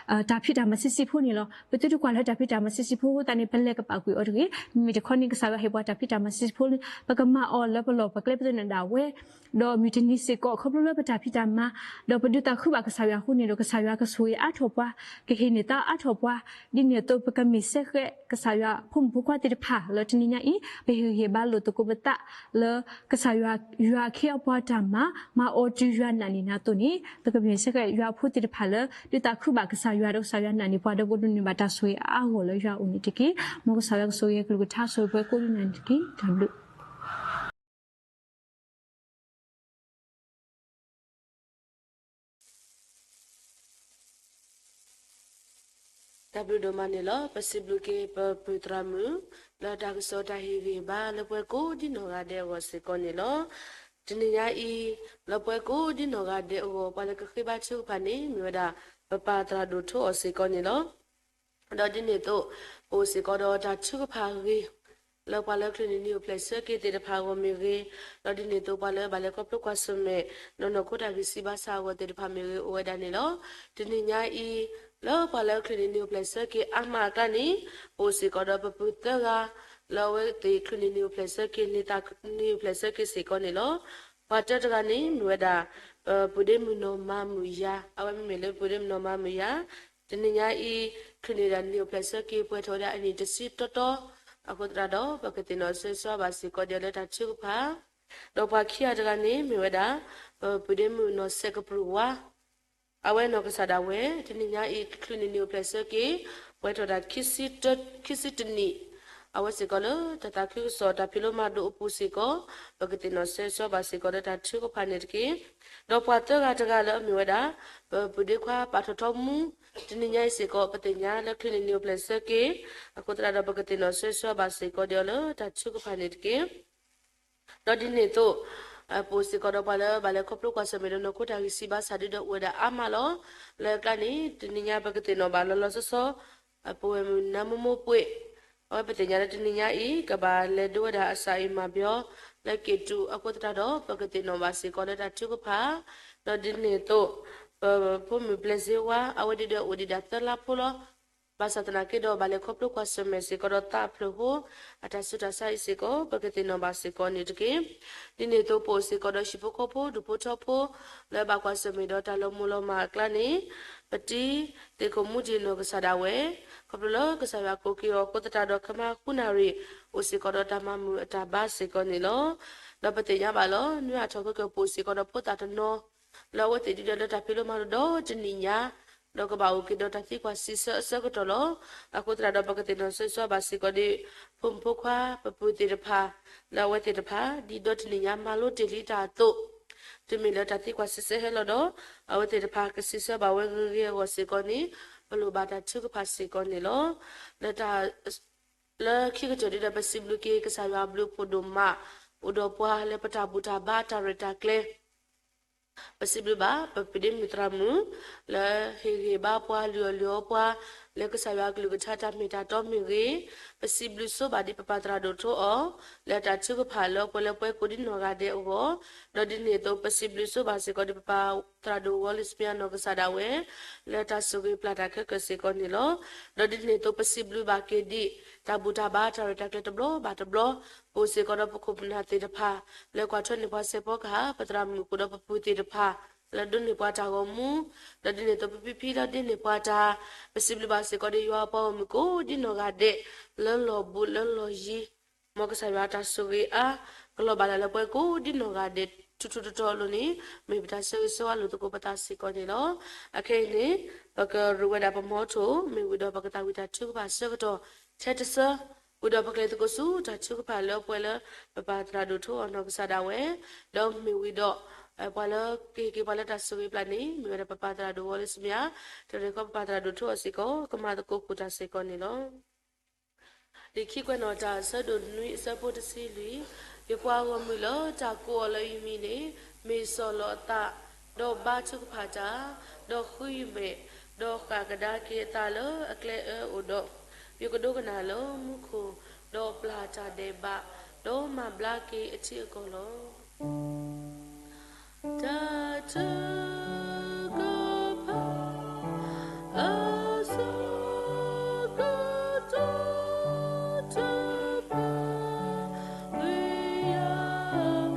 တၢ်ဖံးတၢ်မၤဆံးဆံးဖိန့ၣ်လီၤ. ပသုတကွၢ်လၢတၢ်ဖံးတၢ်မၤဆံးဆံးဖိအဃိသတးန့ၣ် ပလဲၤကပာ်ကွံာ်အီၤတဂ့ၤ. မ့မ့ၢ်တခီန့ၣ် ကစၢ်ယွၤဟ့ၣ်ပှၤတၢ်ဖံးတၢ်မၤဆံးဆံးဖိ ပကမၤအီၤလၢပလီၢ်ပကျဲပသနၢၣ်ဒၣ်ဝဲ ဒီးမုၢ်တနံၤစ့ၢ်ကီး ခီဖျိလၢပတၢ်ဖံးတၢ်မၤ ဒီးပဒုးသးခုဘၣ်ကစၢ်ယွၤအဃိန့ၣ်ဒီး ကစၢ်ယွၤကဆိၣ်ဂ့ၤအါထီၣ်ပှၤ, ကဟ့ၣ်န့ၢ်သါအါထီၣ်ပှၤ, ဒ်န့ၣ်အသိးပကမ့ၢ်စဲဃဲး ကစၢ်ယွၤဖိမုၣ်ဖိခွါသ့ၣ်တဖၣ်လၢတနံၤညါအံၤ ပဟ့ၣ်ဂံၢ်ဟ့ၣ်ဘါလိာ်သကိးပသးလၢ ကစၢ်ယွၤ ယွၤအခ့အပှၤတၢ်မၤ မၤအီၤတုၤယွၤနာ်န့ၢ်နၤအသိးန့ၣ် ပကမ့ၢ်စဲဃဲးယွၤအဖိသ့ၣ်တဖၣ်လၢ ဒုးသးခုဘၣ်ကစၢ်ယွၤဒီးကစၢ်ယွၤနာ်န့ၢ်ပှၤဒီးကဒိးန့ၢ်ဘၣ်တၢ်ဆိၣ်ဂ့ၤအါဂီၢ်လၢယွၤအအိၣ်န့ၣ်တက့ၢ်. မ်ကစၢ်ယွၤကဆိၣ်ဂ့ၤကလုၢ်ကထါဆိၣ်ဂ့ၤပှၤကိးဂၤဒဲးန့ၣ်တက့ၢ်. တၢ်ဘျုး တၢ်ဘျုးဒိၣ်မးန့ၣ်လီၤ. ပစံးဘျုးက့ၤပပုၢ်သရၣ်မုၣ် လၢတၢ်ကစီၣ်တၢ်ဟ့ၣ်ဂံၢ်ဟ့ၣ်ဘါလၢပှၤကိးဒ်နီၢ်ဂၤဒဲးအဂီၢ်စ့ၢ်ကီးန့ၣ်လီၤ. တနံၤညါအံၤ လၢပှၤကိးဒ်နီၢ်ဂၤဒဲးအဂီၢ် ပှၤလၢကဃ့ဘါထုကဖၣ်န့ၣ် မ့ၢ်ဝဲဒၣ် ပပၢ်သရၣ်ဒိၣ်ထိအီၤစ့ၢ်ကီးန့ၣ်လီၤ. ဒီးဒ်န့ၣ်အသိး ပအိၣ်စ့ၢ်ကီးဒီးတၢ်ထုကဖၣ်အဂ့ၢ် လၢပှၤလၢချုးန့ၢ်နံၤအိၣ်ဖျဲၣ်ဆၢက့ၤသ့ၣ်တဖၣ်အဂီၢ်မ့ၢ်ဂ့ၤ, ဒီးဒ်န့ၣ်အသိးပှၤလၢဘၣ်လဲၤခီဖျိကွၢ်ဆၢၣ်မဲာ် ဒီးနီၢ်ခိတၢ်ဂံၢ်စၢ်ဘါစၢ်အဂီၢ်သ့ၣ်တဖၣ်မ့ၢ်ဂ့ၤ အိၣ်ဝဲဒၣ်န့ၣ်လီၤ. တနံၤညါအံၤ လၢပှၤလၢချုးန့ၢ်နံၤအိၣ်ဖျဲၣ်ဆၢက့ၤအါမးအကျါန့ၣ် ပအိၣ်စ့ၢ်ကီးဒီးပပုၢ်သၢဂၤ လၢအဝဲသ့ၣ်ချုးန့ၢ်နံၤအိၣ်ဖျဲၣ်ဆၢက့ၤ န့ၢ်သးနံၤအိၣ်ဖျဲၣ်ဆၢက့ၤစ့ၢ်ကီးန့ၣ်လီၤ. ပှၤတၢတဂၤန့ၣ် မ့ၢ်ဝဲဒၣ် ပပုၢ်ဒ့မုၣ်နီၢ်မၤမုာ်ယၤ, အဝဲမ့မ့ၢ်လၢပပုၢ်ဒ့မုၣ်နီၢ်မၤမုာ်ယၤ တနံၤညါအံၤ ချုးန့ၢ်ဒၣ်နံၤအိၣ်ဖျဲၣ်ဆၢက့ၤ ပှဲၤထီၣ်ဝဲဒၣ်အနံၣ်တဆံတီတီ အဃိသတးဒီး ပကသ့ၣ်နီၣ်ဆၢဂ့ၤဆၢဝါဘၣ်စ့ၢ်ကီးဒ်အံၤလၢတၢ်ထုကဖၣ်, ဒီးပှၤခံဂၤတဂၤန့ၣ် မ့ၢ်ဝဲဒၣ် ပပုၢ်ဒ့မုၣ်နီၢ်စဲးကပြုၢ်ဝါ အဝဲနီၢ်ကစၢ်ဒၣ်ဝဲ တနံၤညါအံၤ ချုးန့ၢ်နံၤအိၣ်ဖျဲၣ်ဆၢက့ၤ ပှဲၤထီၣ်ဒၣ် ခံဆံတနံၣ်, အဝဲစ့ၢ်ကီးလၢတၢ်သးခုကစီၣ်တၢ်ဖံးလိမၤဒိးအပူၤစ့ၢ်ကီး ပကသ့ၣ်နီၣ်ဆၢဂ့ၤဆၢဝါဘၣ်စ့ၢ်ကီးလၢတၢ်ထုကဖၣ်န့ၣ်တက့ၢ်. ဒီးပှၤသၢဂၤတဂၤလၢအမ့ၢ်ဝဲဒၣ် ပပုၢ်ဒ့ခွါပာ်ထီၣ်ထီမူ တနံၤညါအံၤစ့ၢ်ကီး ပသ့ၣ်ညါလၢချုးန့ၢ်နံၤအိၣ်ဖျဲၣ်ဆၢက့ၤ အဃိသတးဒီး ပကသ့ၣ်နီၣ်ဆၢဂ့ၤဆၢဝါဘၣ်စ့ၢ်ကီးဒ်အံၤလၢတၢ်ထုကဖၣ်န့ၣ်တက့ၢ်. ဒီးဒ်န့ၣ်အသိး ပအိၣ်စ့ၢ်ကီးဒီးပှၤလၢဘၣ်လဲၤခီဖျိကွၢ်ဆၢၣ်မဲာ်ဒီးနီၢ်ခိတၢ်ဂံၢ်စၢ်ဘါစၢ်ဒုဒီးအိၣ်ဝဲဒၣ်အါမးလီၤ. လၢအကျါန့ၣ် တနံၤညါပကသ့ၣ်နီၣ်ဘၣ်လီၤလီၤဆီဆီ ပဝဲၢ်မုၣ်နါမိၢ်မိၢ်ပှ့ၤ အဝဲပသ့ၣ်ညါလၢတနံၤညါအံၤ ကဘၣ်လဲၤဒိဝဲဒၣ်အစၢ်အံၤမၤဘျီ လၢက့ၤတုၤအဃိသတးဒီး ပကသ့ၣ်နီၣ်ဘၣ်စ့ၢ်ကီးလၢတၢ်ထုကဖၣ်, ဒီးဒ်န့ၣ်အသိး ပဖိမုၣ်ဘျဲၣ်စ့ဝါ အဝဲဒုဒီးအိၣ်ဒံးဒၣ်သၢလါဖိလီၤ. ဘၣ်ဆၣ်သနာ်က့ဒီး ဘၣ်လဲၤခီဖျိကွၢ်ဆၢၣ်မဲာ်စ့ၢ်ကီးဒီးသးအဖျၢၣ်ဖိ အတၢ်ဆူးတၢ်ဆါအံၤစ့ၢ်ကီး ပကသ့ၣ်နီၣ်ဘၣ်စ့ၢ်ကီးန့ၣ်တက့ၢ်. ဒ်န့ၣ်အသိး ပအိၣ်စ့ၢ်ကီးဒီးဟံၣ်ဖိဃီဖိ ဒူၣ်ဖိထၢဖိ လၢဘၣ်ကွၢ်ဆၢၣ်မဲာ်ဒီးတၢ်လီၤမုၢ်လီၤမၢ်အကျါန့ၣ် ပတံၤသ့ၣ်ခိၣ်မူဒံးနီၢ်ကစၢ်ဒၣ်ဝဲ ခီဖျိလၢကစၢ်ယွၤကိးက့ၤအီၤအဃိသတးဒီး ခဲမးဃုနၣ်ရံၣ် အိၣ်စ့ၢ်ကီးဒီးတၢ်မၤမုာ်အတၢ်ဘါစ့ၢ်ကီးန့ၣ်လီၤ. ဒီးပသ့ၣ်ညါဘၣ်လီၤ နွံအထီၣ်ခဲကၢၢ်ပအိၣ်စ့ၢ်ကီးဒီးဖိသၣ်တနီၤ လၢအဝဲသ့ၣ်ဒုဒီးလၢတၢ်ဖံးလိမၤဒိးဒီတနံၣ်ညါ ဒီးကဘၣ်အိၣ်က့ၤဒီးတၢ်သံကွၢ်စံးဆၢအဆၢကတီၢ်လီၤ. အဃိသတးဒီး ပကသ့ၣ်နီၣ်ဆၢဂ့ၤဆၢဝါဘၣ်စ့ၢ်ကီးဒီး ဖိမုၣ်ဖိခွါပပုၢ်သ့ၣ်တဖၣ် လၢအဝဲသ့ၣ်တဖၣ် ဒ်ဒီတနံၣ်ညါမၤလိတ့ၢ်လံတၢ်အသိး တုၤမ့ၢ်လၢတၢ်သံကွၢ်စံးဆၢဟဲလီၤဒီး အဝဲသ့ၣ်တဖၣ်ကစံးဆၢဘၣ်ဝဲဂ့ၤဂ့ၤအဂီၢ်စ့ၢ်ကီးန့ၣ် ပလိၣ်ဘၣ်တၢ်ထုကဖၣ်စ့ၢ်ကီးန့ၣ်လီၤ. လၢတၢ် လၢခံကတၢၢ်ဒုဒီး ပစံးဘျုးက့ၤကစၢ်ယွၤအဘျုးအဖှိၣ်ဒိၣ်မး အိၣ်ဒီးပှၤလၢပတၢ်ဘူၣ်တၢ်ဘါတၢ်ရဲၣ်တၢ်ကျဲၤ ပစံးဘျုးဘၣ် ပပုၢ်ဒ့မုၣ်သရၣ်မုၣ် လၢဟ့ၣ်ဂံၢ်ဘါပှၤလုၢ်အီၣ်လုၢ်အီပှၤ လၢကစၢ်ယွၤအကလုၢ်ကထါတၢ်မ့ၢ်တၢ်တီမ့ၢ်ဂ့ၤ, ပစံးဘျုးဆိဘၣ်ဒ်ပပၢ်သရၣ်ဒိၣ်ထီအီၤ လၢအတၢ်ထုကဖၣ်လၢပှဲၤလၢပှဲၤကိးဒ်နီၢ်ဂၤဒဲးအဂီၢ်, ဒီးဒ်န့ၣ်အသိးပစံးဘျုးဆိဘၣ်စ့ၢ်ကီးဒ်ပပၢ်သရၣ်ဒိၣ်ဝီလံစမယါနီၢ်ကစၢ်ဒၣ်ဝဲ လၢတၢ်ဆိၣ်ဂ့ၤပျၢ်တၢ်ခဲကၢၣ်စ့ၢ်ကီးန့ၣ်လီၤ. ဒီးဒ်န့ၣ်အသိးပစံးဘျုးဘၣ်က့ၤဒ် တၢ်ဘူၣ်တၢ်ဘါတၢ်ရဲၣ်တၢ်ကျဲၤတဘျီဘၣ်တဘျီ, ပအိၣ်စ့ၢ်ကီးဒီးပခိၣ်ပနၢ်သ့ၣ်တဖၣ် လၢကွၢ်ထွဲန့ၢ်ပှၤစဲးဖီကဟၣ်, ပသရၣ်မုၣ်ကိၣ်ဒီးပပုၢ်သ့ၣ်တဖၣ် လၢဒိးန့ၢ်ပှၤတၢ်ဂီၤမူ, ဒီးဒ်န့ၣ်အသိးပဖံဖံလၢဒိးန့ၢ်ပှၤတၢ်, ပစံးဘျုးဘၣ်စ့ၢ်ကီးဒ်ယွၤအပှၤဂီၢ်မုၢ်ကိးဒ်နီၢ်ဂၤဒဲး လၢလီၢ်ဘူးလၢလီၢ်ယံၤ မ်ကစၢ်ယွၤတၢ်ဆိၣ်ဂ့ၤအါ ကလီၤဘၣ်လၢ်လၢပှဲၤကိးဒ်နီၢ်ဂၤဒဲး ထူထူတီတီအလိၤန့ၣ် မ့ၢ်ပတၢ်ဆၢဂ့ၤဆၢဝါလိာ်သကိးပသးစ့ၢ်ကီးန့ၣ်လီၤ. အခဲအံၤန့ၣ် ပကရူးဝဲဒၣ်ပမီထိၣ် မ့ၢ်ဝံၤဒီးပကသးဝံၣ်တၢ်ထုကဖၣ်ဆၢကတီၢ် ထဲတဆၢ, ဝံၤဒီးပကလဲၤသကိးဆူတၢ်ထုကဖၣ်လၢပှဲၤလၢ ပပၢ်သရၣ်ဒိၣ်ထီအီၤနီၢ်ကစၢ်ဒၣ်ဝဲ, ဒီးမ့ၢ်ဝံၤဒီး ပှၤလၢကဟ့ၣ်က့ၤပှၤလၢတၢ်ဆိၣ်ဂ့ၤပျၢ်န့ၣ် မ့ၢ်ဝဲဒၣ်ပပၢ်သရၣ်ဒိၣ်ဝီလံစမယါ, တရဲၣ်ဃီပပၢ်သရၣ်ဒိၣ်ထီအီၤစ့ၢ်ကီး ကမၤသကိးဃုာ်တၢ်စ့ၢ်ကီးန့ၣ်လီၤ. လံာ်ခံကွဲးနီၣ်တၢ် အဆၢဒိၣ်နွံ အဆၢဖိတဆံလွံၢ်, ယပှၤဂီၢ်မုၢ်လၢတၢ်ကိးအီၤလၢယမံၤန့ၣ် မ့ၢ်ဆီၣ်လီၤအသး, ဒီးဘါထုကဖၣ်တၢ်, ဒီးဃုယမဲာ်, ဒီးဃၣ်ကဒါက့ၤအသးလၢအကျဲအၢအိၣ်ဒီး, ယကဒိကနၣ်လၢမူခိၣ်, ဒီးပျၢ်တၢ်ဒဲးဘး, ဒီးမၤဘျါက့ၤအထံအကီၢ်လီၤ. တၢ်ထုကဖၣ် အဆၢကတီၢ်တဖၣ် ဝံယၢလၢခိၣ်လီၤ ဒုးတီလီၤယၤ လၢ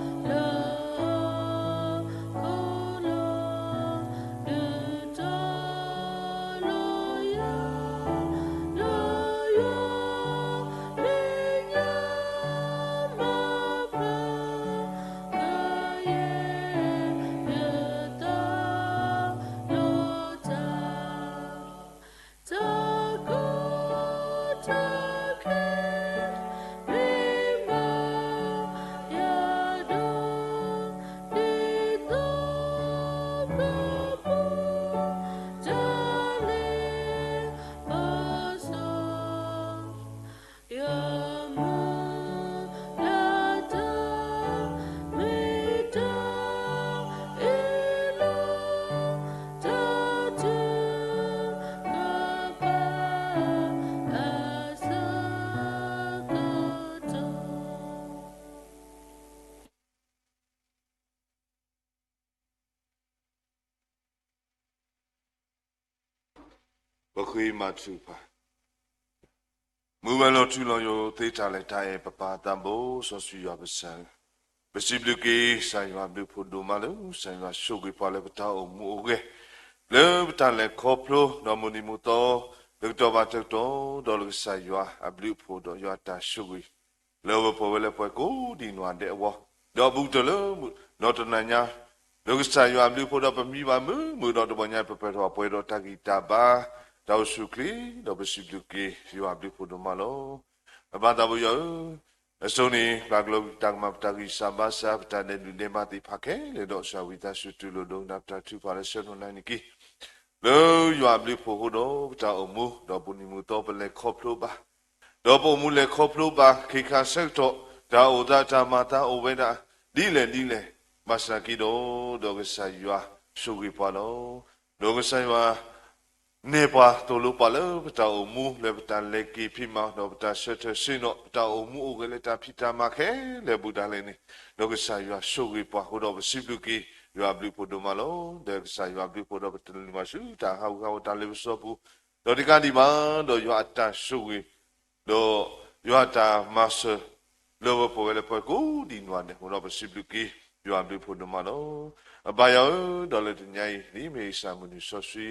ယွၤ လၢညါမၤပှၤ ကယဲၢ်ယသးလိၣ်တၢ် တၢ်ကီတၢ်ခဲ မ့ၢ်ဘၣ်ယၤဒီး ဒ်သိးကပူၤ တၢ်လဲၤပစီ ယမုၢ်လၢ်တၢ် မ့ၢ်တၢ်အ့ၣ်လိာ် တၢ်ထုကဖၣ် အဆၢကတီၢ် ပဃ့မၤထုကဖၣ်. မုၢ်ဝဲၤလီၤထူလီၤယိာ်သ့ တၢ်လဲၤတၢ်အဲၣ် ပပၢ်သးဘိစီဆှံယွၤပစၢ်, ပစံးဘျုးက့ၤ ကစၢ်ယွၤအဘျုးအဖှိၣ်ဒိၣ်မးလၢ ကစၢ်ယွၤဆိၣ်ဂ့ၤပှၤလၢပတၢ်အိၣ်မူအိၣ်ဂဲၤ, လၢပတၢ်လဲၤခီဖျိ ဒီးမုၢ်နံၤမုၢ်သီ တကတီၢ်ဘၣ်တကတီၢ် ဒီးလၢကစၢ်ယွၤအဘျုးအဖှိၣ် ဒီးယွၤအတၢ်ဆိၣ်ဂ့ၤ လၢအဝဲပှဲၤဝဲလၢပှဲၤကိးဒံးနီၢ်ဂၤဒဲးအဂီၢ်, ဒီးဘူးကတၢၢ်လၢ နီၢ်တနၤညါ လၢကစၢ်ယွၤအဘျုးအဖှိၣ်ဒီးပမံဘၣ်မုာ်မုာ်ဒီးတဘျီညါ ပပၢၢ်ထီၣ်ပှဲၤဒီးတၢ်ဂံၢ်တၢ်ဘါ တၢ်အိၣ်ဆူၣ်အိၣ်ချ့ ဒီးပစံးဘျုးက့ၤ ယွၤအဘျုးအဖှိၣ်ဒိၣ်မးလီၤ. အဘၣ်သးဘိယွၤဧၢ, အစိန့ၣ် ပျၢ်ကလိတၢ်ကမၣ် ပတၢ်ဂံၢ်စၢ်ဘါစၢ် ပတၢ်ဒဲးဒုၣ်ဒဲးဘးသ့ၣ်တဖၣ်ခဲလၢာ်ဒီး ကစၢ်ဝံသးစူၤတူၢ်လိာ်ဒိကနၣ်ပတၢ်ထုကဖၣ်လၢဆၢနံၤနံၤက့ၤ လၢယွၤအဘျုးအဖှိၣ်အဃိဒီး ပတၢ်အိၣ်မူ ဒီးပမုၢ်နံၤမုၢ်သီပလဲၤခီဖျိဘၣ်, ဒီးပအိၣ်မူလဲၤခီဖျိဘၣ် ခဲခါဆၢကတီၢ် တၢ်အိၣ်သးတၢ်မၤသးအိၣ်ဝဲဒၣ် ဒ်လဲၣ်ဒ်လဲၣ် ဘၣ်ဆၣ်က့ဒီး ဒီးကစၢ်ယွၤဆိၣ်ဂ့ၤပှၤလီၤ. ဒီးကစၢ်ယွၤ နဲၣ်ပှၤသိၣ်လိပှၤလၢပတၢ်အိၣ်မူ လၢပတၢ်လဲၤက့ၤဖံးမၤ ဒီးပတၢ်ဆၢထၢၣ်ဆ့ၣ်နီၤ ပတၢ်အိၣ်မူအိၣ်ဂဲၤလၢတၢ်ဖံးတၢ်မၤခဲလၢာ်ဘူးဒၣ်လဲာ်န့ၣ်, ဒီးကစၢ်ယွၤဆိၣ်ဂ့ၤပှၤအဃိဒီး ပစံးဘျုးက့ၤ ယွၤအဘျုးအဖှိၣ်ဒိၣ်မးလီၤ. ဒီးကစၢ်ယွၤအဘျုးအဖှိၣ်ဒီး ပတလၢၤမၤဆူတၢ်ဟးဂူာ်ဟးဂီၤတၢ်လ့ပစီပူၤ, ဒီးတကးဒံးဘၣ် ဒီးယွၤအတၢ်ဆိၣ်ဂ့ၤ ဒီးယွၤအတၢ်မၤစၢၤ လၢအဝဲပှဲၤဝဲလၢပှဲၤကိးဒံးနီၢ်ဂၤဒဲးအဃိဒီး ပစံးဘျုးက့ၤ ယွၤအဘျုးအဖှိၣ်ဒိၣ်မးလီၤ. အဘၣ်ယွၤဧၢ, ဒီးလၢတနံၤအံၤ ဒ်မ့ၢ်ကစၢ်မုၢ်နံၤစီဆှံ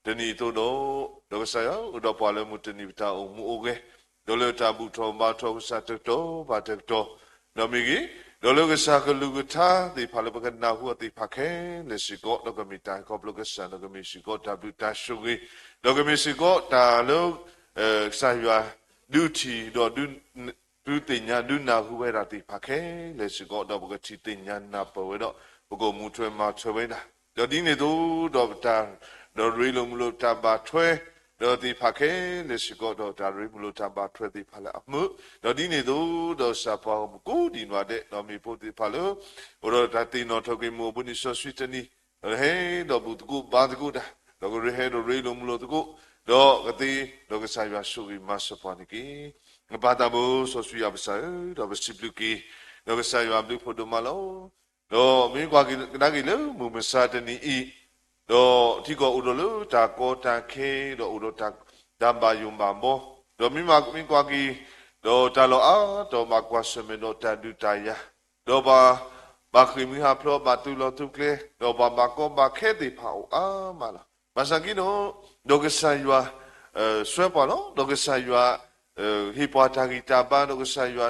တနံၤအသိးဒီး, ဒီးကစၢ်ယွၤ အိၣ်ဒီးပှၤလၢမုၢ်တနံၤပတၢ်အိၣ်မူအိၣ်ဂဲၤ, ဒီးလၢတၢ်ဘူၣ်ထီၣ်ဘါထီၣ်ကစၢ်တကတီၢ်ဘၣ်တကတီၢ် ဒီးမ့ၢ်ဂ့ၤ, ဒီးလၢကစၢ်ကလုၢ်ကထါသ့ၣ်တဖၣ်လၢပကနၢ်ဟူအီၤသ့ၣ်တဖၣ်ခဲလၢာ်စ့ၢ်ကီး, ဒီးကမ့ၢ်တၢ်ဟဲခီဖျိကစၢ်, ဒီးကမ့ၢ်စ့ၢ်ကီးတၢ်ဘျုးတၢ်ဆိၣ်ဂ့ၤ, ဒီးကမ့ၢ်စ့ၢ်ကီးတၢ်လၢ ကစၢ်ယွၤ ဒုးထံၣ်ဒီး ဒုးသ့ၣ်ညါဒုးနၢ်ဟူဝဲဒၣ်သ့ၣ်တဖၣ်ခဲလၢာ်စ့ၢ်ကီး, ဒီးပကထံၣ်သ့ၣ်ညါနၢ်ပၢၢ်ဝဲဒီး ပကအိၣ်မူထွဲမၤထွဲဝဲဒၣ်, ဒီးဒ်န့ၣ်အသိး ဒီးပတၢ် ဒီးရ့လိာ်မုာ်လိာ်တၢ်ဘၣ်ထွဲ ဒီးသ့ၣ်တဖၣ်ခဲလၢာ်စ့ၢ်ကီး, ဒီးတၢ်ရ့မုာ်လိာ်တၢ်ဘၣ်ထွဲသ့ၣ်တဖၣ်လၢအမုာ်, ဒီးဒ်န့ၣ်အသိး ဒီးကစၢ်ပှၤဂီၢ်မုၢ်ကိးဒံးနီၢ်ဂၤဒဲး, ဒီးမ့ၢ်ဖိသ့ၣ်တဖၣ်လၢ အိၣ်ဒီးတၢ်သ့ၣ်နီၣ်ထီၣ်က့ၤမုၢ်အိၣ်ဘှံးနံၤစီဆှံတနံၤ, ဒီးဟဲဒီးဘူၣ်သကိးဘါသကိးတၢ်, ဒီးကရ့ဟဲဒီးရ့လိာ်မုာ်လိာ်သကိး, ဒီးကသ့, ဒီးကစၢ်ယွၤဆိၣ်ဂ့ၤမၤစၢၤပှၤန့ၣ်တက့ၢ်. ပၢ်သးဘိစီဆှံယွၤပစၢ်ဧၢ, ဒီးပစံးဘျုးက့ၤ, ဒီးကစၢ်ယွၤဘျုးဖှိၣ်ဒိၣ်မးလီၤ. ဒီးမ့ၢ်ကွၢ်ကဒါက့ၤလၢမုၢ်မဆါတနံၤအံၤ, ဒီးထံကီၢ်အိၣ်ဒီးလၢတၢ်ကီတၢ်ခဲ, ဒီးအိၣ်ဒီးတၢ်ဘၣ်ယိၣ်ဘၣ်ဘီ, ဒီးမ့ၢ်မၤမ့ၢ်ကွၢ်က့ၤ, ဒီးတၢ်လီၢ်အါတီၤဘၣ်ကွၢ်ဆၢၣ်မဲာ်ဒီးတၢ်ဒုးတၢ်ယၤ, ဒီးပှၤဘၣ်ဃ့ၢ်မှံဟးဖျိး ဘၣ်တူၢ်လိာ်တူၢ်ကျဲ, ဒီးပှၤဘၣ်ကီဘၣ်ခဲသ့ၣ်တဖၣ်အိၣ်အါမးလီၤ. ဘၣ်ဆၣ်က့ဒီး, ဒီးကစၢ်ယွၤ ဆှၢပှၤလီၤ, ဒီးကစၢ်ယွၤ ဟ့ၣ်ပှၤတၢ်ဂံၢ်တၢ်ဘါ, ဒီးကစၢ်ယွၤ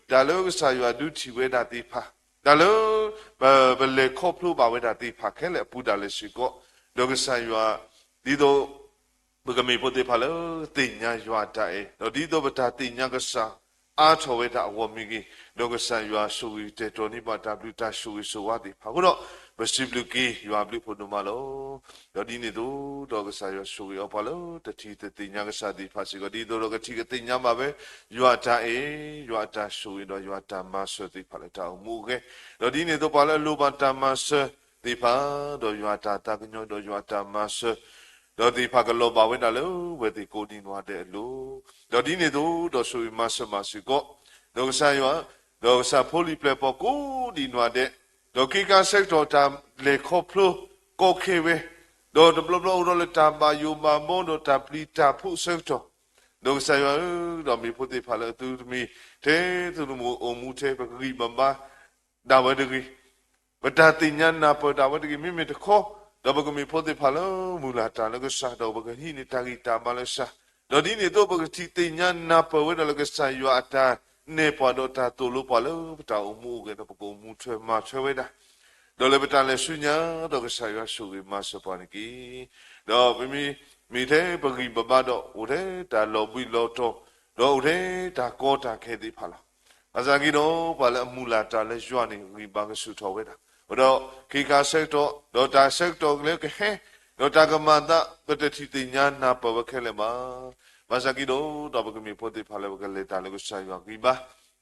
တၢ်လၢကစၢ်ယွၤဒုးထံၣ်ဝဲဒၣ်သ့ၣ်တဖၣ်, တၢ်လၢ ပလဲၤခီဖျိဘၣ်ဝဲဒၣ်သ့ၣ်တဖၣ်ခဲလၢာ်အပူၤဒၣ်လဲာ်စ့ၢ်ကီး, ဒီးကစၢ်ယွၤ ဒ်သိး ပကမ့ၢ်ဖိသ့ၣ်တဖၣ်လၢသ့ၣ်ညါယွၤအတၢ်အဲၣ်, ဒီးဒ်သိးပတၢ်သ့ၣ်ညါကစၢ်အါထီၣ်ဝဲဒၣ်အဂီၢ်မ့ၢ်ဂ့ၤ, ဒီးကစၢ်ယွၤဆိၣ်ဂ့ၤတဲာ်တီၤန့ၢ်ဘၣ်တၢ်ဘျုးတၢ်ဆိၣ်ဂ့ၤဆိၣ်ဝါသ့ၣ်တဖၣ်အဃိဒီး, ပစံးဘျုးက့ၤယွၤအဘျုးဖှိၣ်ဒိၣ်မးလီၤ. ဒီးဒ်န့ၣ်အသိး, ဒီးကစၢ်ယွၤဆိၣ်ဂ့ၤအီၤပှၤလၢတထံၣ်တသ့ၣ်ညါကစၢ်သ့ၣ်တဖၣ်စ့ၢ်ကီး ဒ်သိးဒီးကထံၣ်ကသ့ၣ်ညါဘၣ်ဝဲ, ယွၤအတၢ်အဲၣ်, ယွၤအတၢ်ဆိၣ်ဂ့ၤဒီးယွၤအတၢ်မၤစၢၤသ့ၣ်တဖၣ်လၢတၢ်အိၣ်မူအဂဲၤ, ဒီးဒ်န့ၣ်အသိးပှၤလၢအလိၣ်ဘၣ်တၢ်မၤစၢၤသ့ၣ်တဖၣ်, ဒီးယွၤအတၢ်သးကညီၤဒီးယွၤအတၢ်မၤစၢၤ ဒီးသ့ၣ်တဖၣ်ကလီၤဘၣ်ဝဲဒၣ်လၢဝဲသ့ၣ်ကိးဒံးနီၢ်ဒဲးအလိၤ, ဒီးဒ်န့ၣ်အသိး ဒီးဆိၣ်ဂ့ၤမၤစၢၤဘၣ်စ့ၢ်ကီး, ဒီးကစၢ်ယွၤ, ဒီးကစၢ်ဖိလံၤပျဲၢ်ပီၢ်ကိးဒံးနီၢ်ဒဲး, ဒီးခ့ခါဆၢကတီၢ်တၢ်လဲၤခီဖျိကီခဲဝဲ, ဒီးတဘျီဘျီအိၣ်ဒီးလၢတၢ်ဘၣ်ယိၣ်ဘၣ်ဘီဒီးတၢ်ပျံၤတၢ်ဖုးအဆၢကတီၢ်, ဒီးကစၢ်ယွၤဧၢ, ဒီးမ့ၢ်ဖိသ့ၣ်တဖၣ်လၢအသုတမံၤထဲသုတမုၢ်အိၣ်မူထဲပကဂံၢ်ပဘါ ဒၣ်ဝဲတဂ့ၤ, ပတၢ်သ့ၣ်ညါနၢ်ပၢၢ်ဒၣ်ဝဲတဂ့ၤ မ့မ့ၢ်တခီ, ဒီးပကမ့ၢ်ဖိသ့ၣ်တဖၣ်လၢမုၢ်လၢ်တၢ်လၢကစၢ် ဒီးပကဟံးန့ၢ်တၢ်ဂံၢ်တၢ်ဘါလၢကစၢ်, ဒီးဒ်န့ၣ်အသိးပကထံၣ်သ့ၣ်ညါနၢ်ပၢၢ်ဝဲဒၣ်လၢကစၢ်ယွၤအတၢ်နဲၣ်ပှၤဒီးတၢ်သိၣ်လိပှၤလၢပတၢ်အိၣ်မူအဂဲၤ ဒီးပကအိၣ်မူထွဲမၤထွဲဝဲဒၣ် ဒီးလၢပတၢ်လဲၤဆူညါ ဒီးကစၢ်ယွၤဆိၣ်ဂ့ၤမၤစၢၤပှၤန့ၣ်တက့ၢ်. ဒီးပမ့ၢ်, မ့ၢ်ထဲပဂံၢ်ပဘါဒီးအိၣ်ထဲတၢ်လီၤဘှံးလီၤတီၤ, ဒီးအိၣ်ထဲတၢ်ကီတၢ်ခဲသ့ၣ်တဖၣ်လီၤ. ဘၣ်ဆၣ်က့ဒီး ပှၤလၢအမုၢ်လၢ်တၢ်လၢယွၤန့ၣ် ဂံၢ်ဘါကဆူၣ်ထီၣ်ဝဲဒၣ်, အဃိဒီးခ့ခါဆၢကတီၢ်, ဒီးတၢ်ဆၢကတီၢ်လၢကဟဲ, ဒီးတၢ်ကမၤသး ပတထံၣ်သ့ၣ်ညါနၢ်ပၢၢ်ဝဲခဲလၢာ်ဘၣ်. ဘၣ်ဆၣ်က့ဒီး ဒီးပကမ့ၢ်ဖိသ့ၣ်တဖၣ်လၢပကလဲၤတၢ်လၢကစၢ်ယွၤဂံၢ်ဘါ,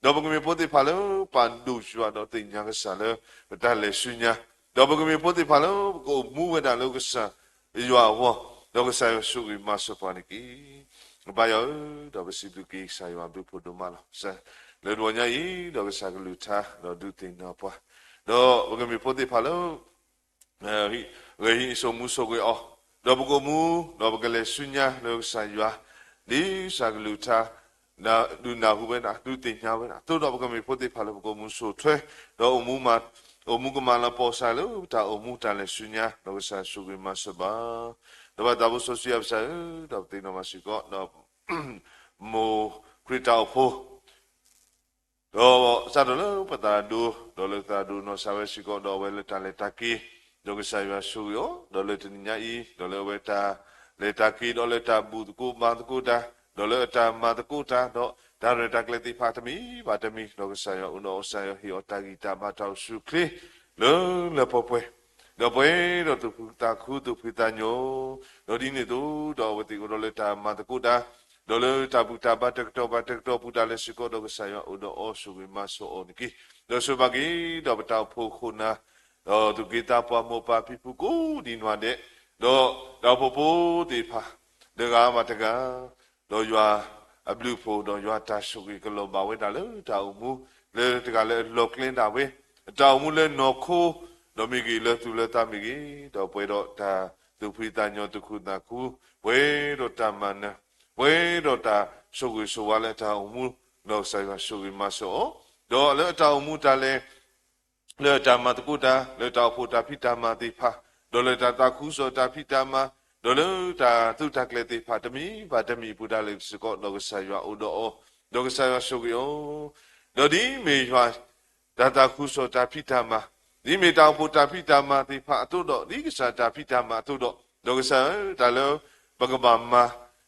ဒီးပကမ့ၢ်ဖိသ့ၣ်တဖၣ်လၢပာ်ဒိၣ်ယွၤဒီးသ့ၣ်ညါကစၢ်လၢပတၢ်လဲၤဆူညါ, ဒီးပကမ့ၢ်ဖိသ့ၣ်တဖၣ်လၢပကအိၣ်မူဝဲဒၣ်လၢကစၢ်ယွၤအဂီၢ်, ဒီးကစၢ်ယွၤဆိၣ်ဂ့ၤမၤစၢၤပှၤန့ၣ်တက့ၢ်. ပၢ်ယွၤဧၢ, ဒီးပစံးဘျုးက့ၤကစၢ်ယွၤဘျုးဖှိၣ်ဒိၣ်မးလီၤ. လၢတဂီၤညါအံၤ ဒီးကစၢ်ကလုၢ်ကထါ ဒီးဒုးသ့ၣ်နီၣ်ပှၤ, ဒီးပကမ့ၢ်ဖိသ့ၣ်တဖၣ်လၢ ဂဲၤဟံးစိာ်မူစိာ်ဂဲၤအီၤ, ဒီးပကအိၣ်မူ, ဒီးပကလဲၤဆူညါလၢကစၢ်ယွၤ, ဒ်ကစၢ်ကလုၢ်ကထါ ဒုးနၢ်ဟူဝဲဒၣ်, ဒုးသ့ၣ်ညါဝဲဒၣ်အသိးဒီး ပကမ့ၢ်ဖိသ့ၣ်တဖၣ်လၢပကအိၣ်မူဆိၣ်ထွဲ, ဒီးအိၣ်မူမၤ, အိၣ်မူကမၤလၤကပီၤကစၢ်လၢပတၢ်အိၣ်မူတၢ်လဲၤဆူညါ, ဒီးကစၢ်ဆိၣ်ဂ့ၤမၤစၢၤဘၣ်. ဒီးပၢ်သးဘိစီဆှံယွၤပစၢ်ဧၢ, ဒီးပသ့ၣ်နီၣ်ဘၣ်စ့ၢ်ကီး, ဒီး မိၢ်ခရံာ်တၢ်အိၣ်ဖှိၣ် ဒီးစးထီၣ်လၢပသရၣ်ဒိၣ်, ဒီးလၢသရၣ်ဒိၣ်နီၢ်စၢ်ဝဲစ့ၢ်ကီး, ဒီးအဝဲလၢတၢ်လဲၤတၢ်က့ၤ, ဒီးကစၢ်ယွၤဆိၣ်ဂ့ၤအီၤ, ဒီးလၢတနံၤညါအံၤ, ဒီးလၢအဝဲတၢ်လဲၤတၢ်က့ၤ, ဒီးလၢတၢ်ဘူၣ်သကိးဘါသကိးတၢ်, ဒီးလၢအတၢ်မၤသကိးတၢ်, ဒီးတၢ်ရဲၣ်တၢ်ကျဲၤသ့ၣ်တဖၣ်တမံၤဘၣ်တမံၤ, ဒီးကစၢ်ယွၤအိၣ်ဒီးအီၤ, ကစၢ်ယွၤဟ့ၣ်အီၤတၢ်ဂံၢ်တၢ်ဘါတၢ်အိၣ်ဆူၣ်အိၣ်ချ့ လၢလၢပှဲၤပှဲၤ ဒီးပှဲၤဒီးသူၣ်ဖှံသးခုသူၣ်ဖှံသးညီ, ဒီးဒ်န့ၣ်အသိး, ဒီးအဝဲသ့ၣ်အိၣ်ဒီးလၢတၢ်မၤသကိးတၢ်, ဒီးလၢတၢ်ဘူၣ်တၢ်ဘါတကတီၢ်ဘၣ်တကတီၢ်အပူၤဒၣ်လဲာ်စ့ၢ်ကီး, ဒီးကစၢ်ယွၤအိၣ်ဒီးအီၤဆိၣ်ဂ့ၤမၤစၢၤအီၤန့ၣ်တက့ၢ်. ဒီးဆိၣ်ဂ့ၤဘၣ်က့ၤ, ဒီးပတၢ်အိၣ်ဖှိၣ်ခိၣ်နၢ်, ဒီးသူၣ်က့သးပှၢ်မိၢ်ပၢ်ဖံဖုကိးဒံးနီၢ်ဒဲး, ဒီးတၢ်အိၣ်ဖှိၣ်ဖိသ့ၣ်တဖၣ်, တဂၤဘၣ်တဂၤ ဒီးယွၤအဘျုးအဖှိၣ်, ဒီးယွၤတၢ်ဆိၣ်ဂ့ၤကလီၤဘၣ်ဝဲဒၣ်လၢတၢ်အိၣ်မူ, လၢတဂၤလၢအလီၤကျဲဒၣ်ဝဲ, တၢ်အိၣ်မူလၢနီၢ်ခိ, ဒီးမ့ၢ်ဂ့ၤလၢသူၣ်လၢသးမ့ၢ်ဂ့ၤ, ဒီးပှဲၤဒီးတၢ်သူၣ်ဖှံသးညီသူၣ်ခုသးခု, ပှဲၤဒီးတၢ်မၤနၢၤ, ပှဲၤဒီးတၢ်ဆိၣ်ဂ့ၤဆိၣ်ဝါလၢတၢ်အိၣ်မူ, ဒီးကစၢ်ယွၤဆိၣ်ဂ့ၤမၤစၢၤအီၤ, ဒီးလၢအတၢ်အိၣ်မူတၢ်လဲၤ လၢအတၢ်မၤသကိးတၢ်, လၢတၢ်အိၣ်ဖှိၣ်တၢ်ဖံးတၢ်မၤသ့ၣ်တဖၣ်, ဒီးလၢတၢ်သးခုကစီၣ်တၢ်ဖံးတၢ်မၤ, ဒီးလၢတၢ်သုးတၢ်ကျဲၤသ့ၣ်တဖၣ် တမံၤဘၣ်တမံၤအပူၤဒၣ်လဲာ်စ့ၢ်ကီး, ဒီးကစၢ်ယွၤအိၣ်ဒီးအီၤ, ဒီးကစၢ်ယွၤဆိၣ်ဂ့ၤအီၤ, ဒီးဒ်မ့ၢ်ယွၤ တၢ်သးခုကစီၣ်တၢ်ဖံးတၢ်မၤ, ဒ်မ့ၢ်တၢ်အိၣ်ဖှိၣ်တၢ်ဖံးတၢ်မၤသ့ၣ်တဖၣ်အသိးဒီး, ဒ်ကစၢ်တၢ်ဖံးတၢ်မၤအသိးဒီး, ဒီးကစၢ်ဧၢ, တၢ်လၢပကဘၣ်မၤ,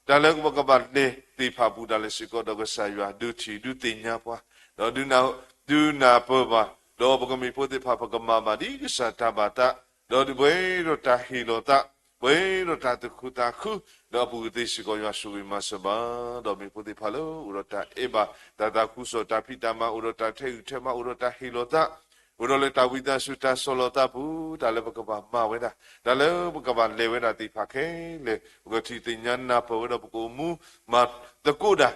တၢ်လၢပကဘၣ်လဲၤသ့ၣ်တဖၣ်အပူၤဒၣ်လဲာ်စ့ၢ်ကီး, ဒီးကစၢ်ယွၤဒုးထံၣ်ဒုးသ့ၣ်ညါပှၤ, ဒီးဒုးနၢ်, ဒုးနၢ်ပၢၢ်ဘၣ်, ဒီးပကမ့ၢ်ဖိသ့ၣ်တဖၣ် ပကမၤဘၣ်ဒ်ကစၢ်တၢ်ဘၣ်သး, ဒီးပှဲၤဒီးတၢ်ဟ့ၣ်လီၤသး, ပှဲၤဒီးတၢ်သူၣ်ခုသးခု, ဒီးအပူၤကသ့စ့ၢ်ကီး ယွၤဆိၣ်ဂ့ၤမၤစၢၤဘၣ်, ဒီးမ့ၢ်ဖိသ့ၣ်တဖၣ်လၢအိၣ်ဒီးတၢ်အဲၣ်ဘၣ်, တၢ်သးခုကစီၣ်တၢ်ဖံးတၢ်မၤ, အိၣ်ဒီးတၢ်ထဲးဂံၢ်ထဲးဘါ, အိၣ်ဒီးတၢ်ဟ့ၣ်လီၤသး အိၣ်ဒီးလၢတၢ်ဝံသးစူၤတၢ်ဆီၣ်လီၤသးပူၤ တၢ်လၢပကဘၣ်မၤဝဲဒၣ် တၢ်လၢပကဘၣ်လဲၤဝဲဒၣ်သ့ၣ်တဖၣ်ခဲလၢာ် ပကထံၣ်သ့ၣ်ညါနၢ်ပၢၢ်ဝဲဒီး ပကအိၣ်မူ မၤသကိးတၢ်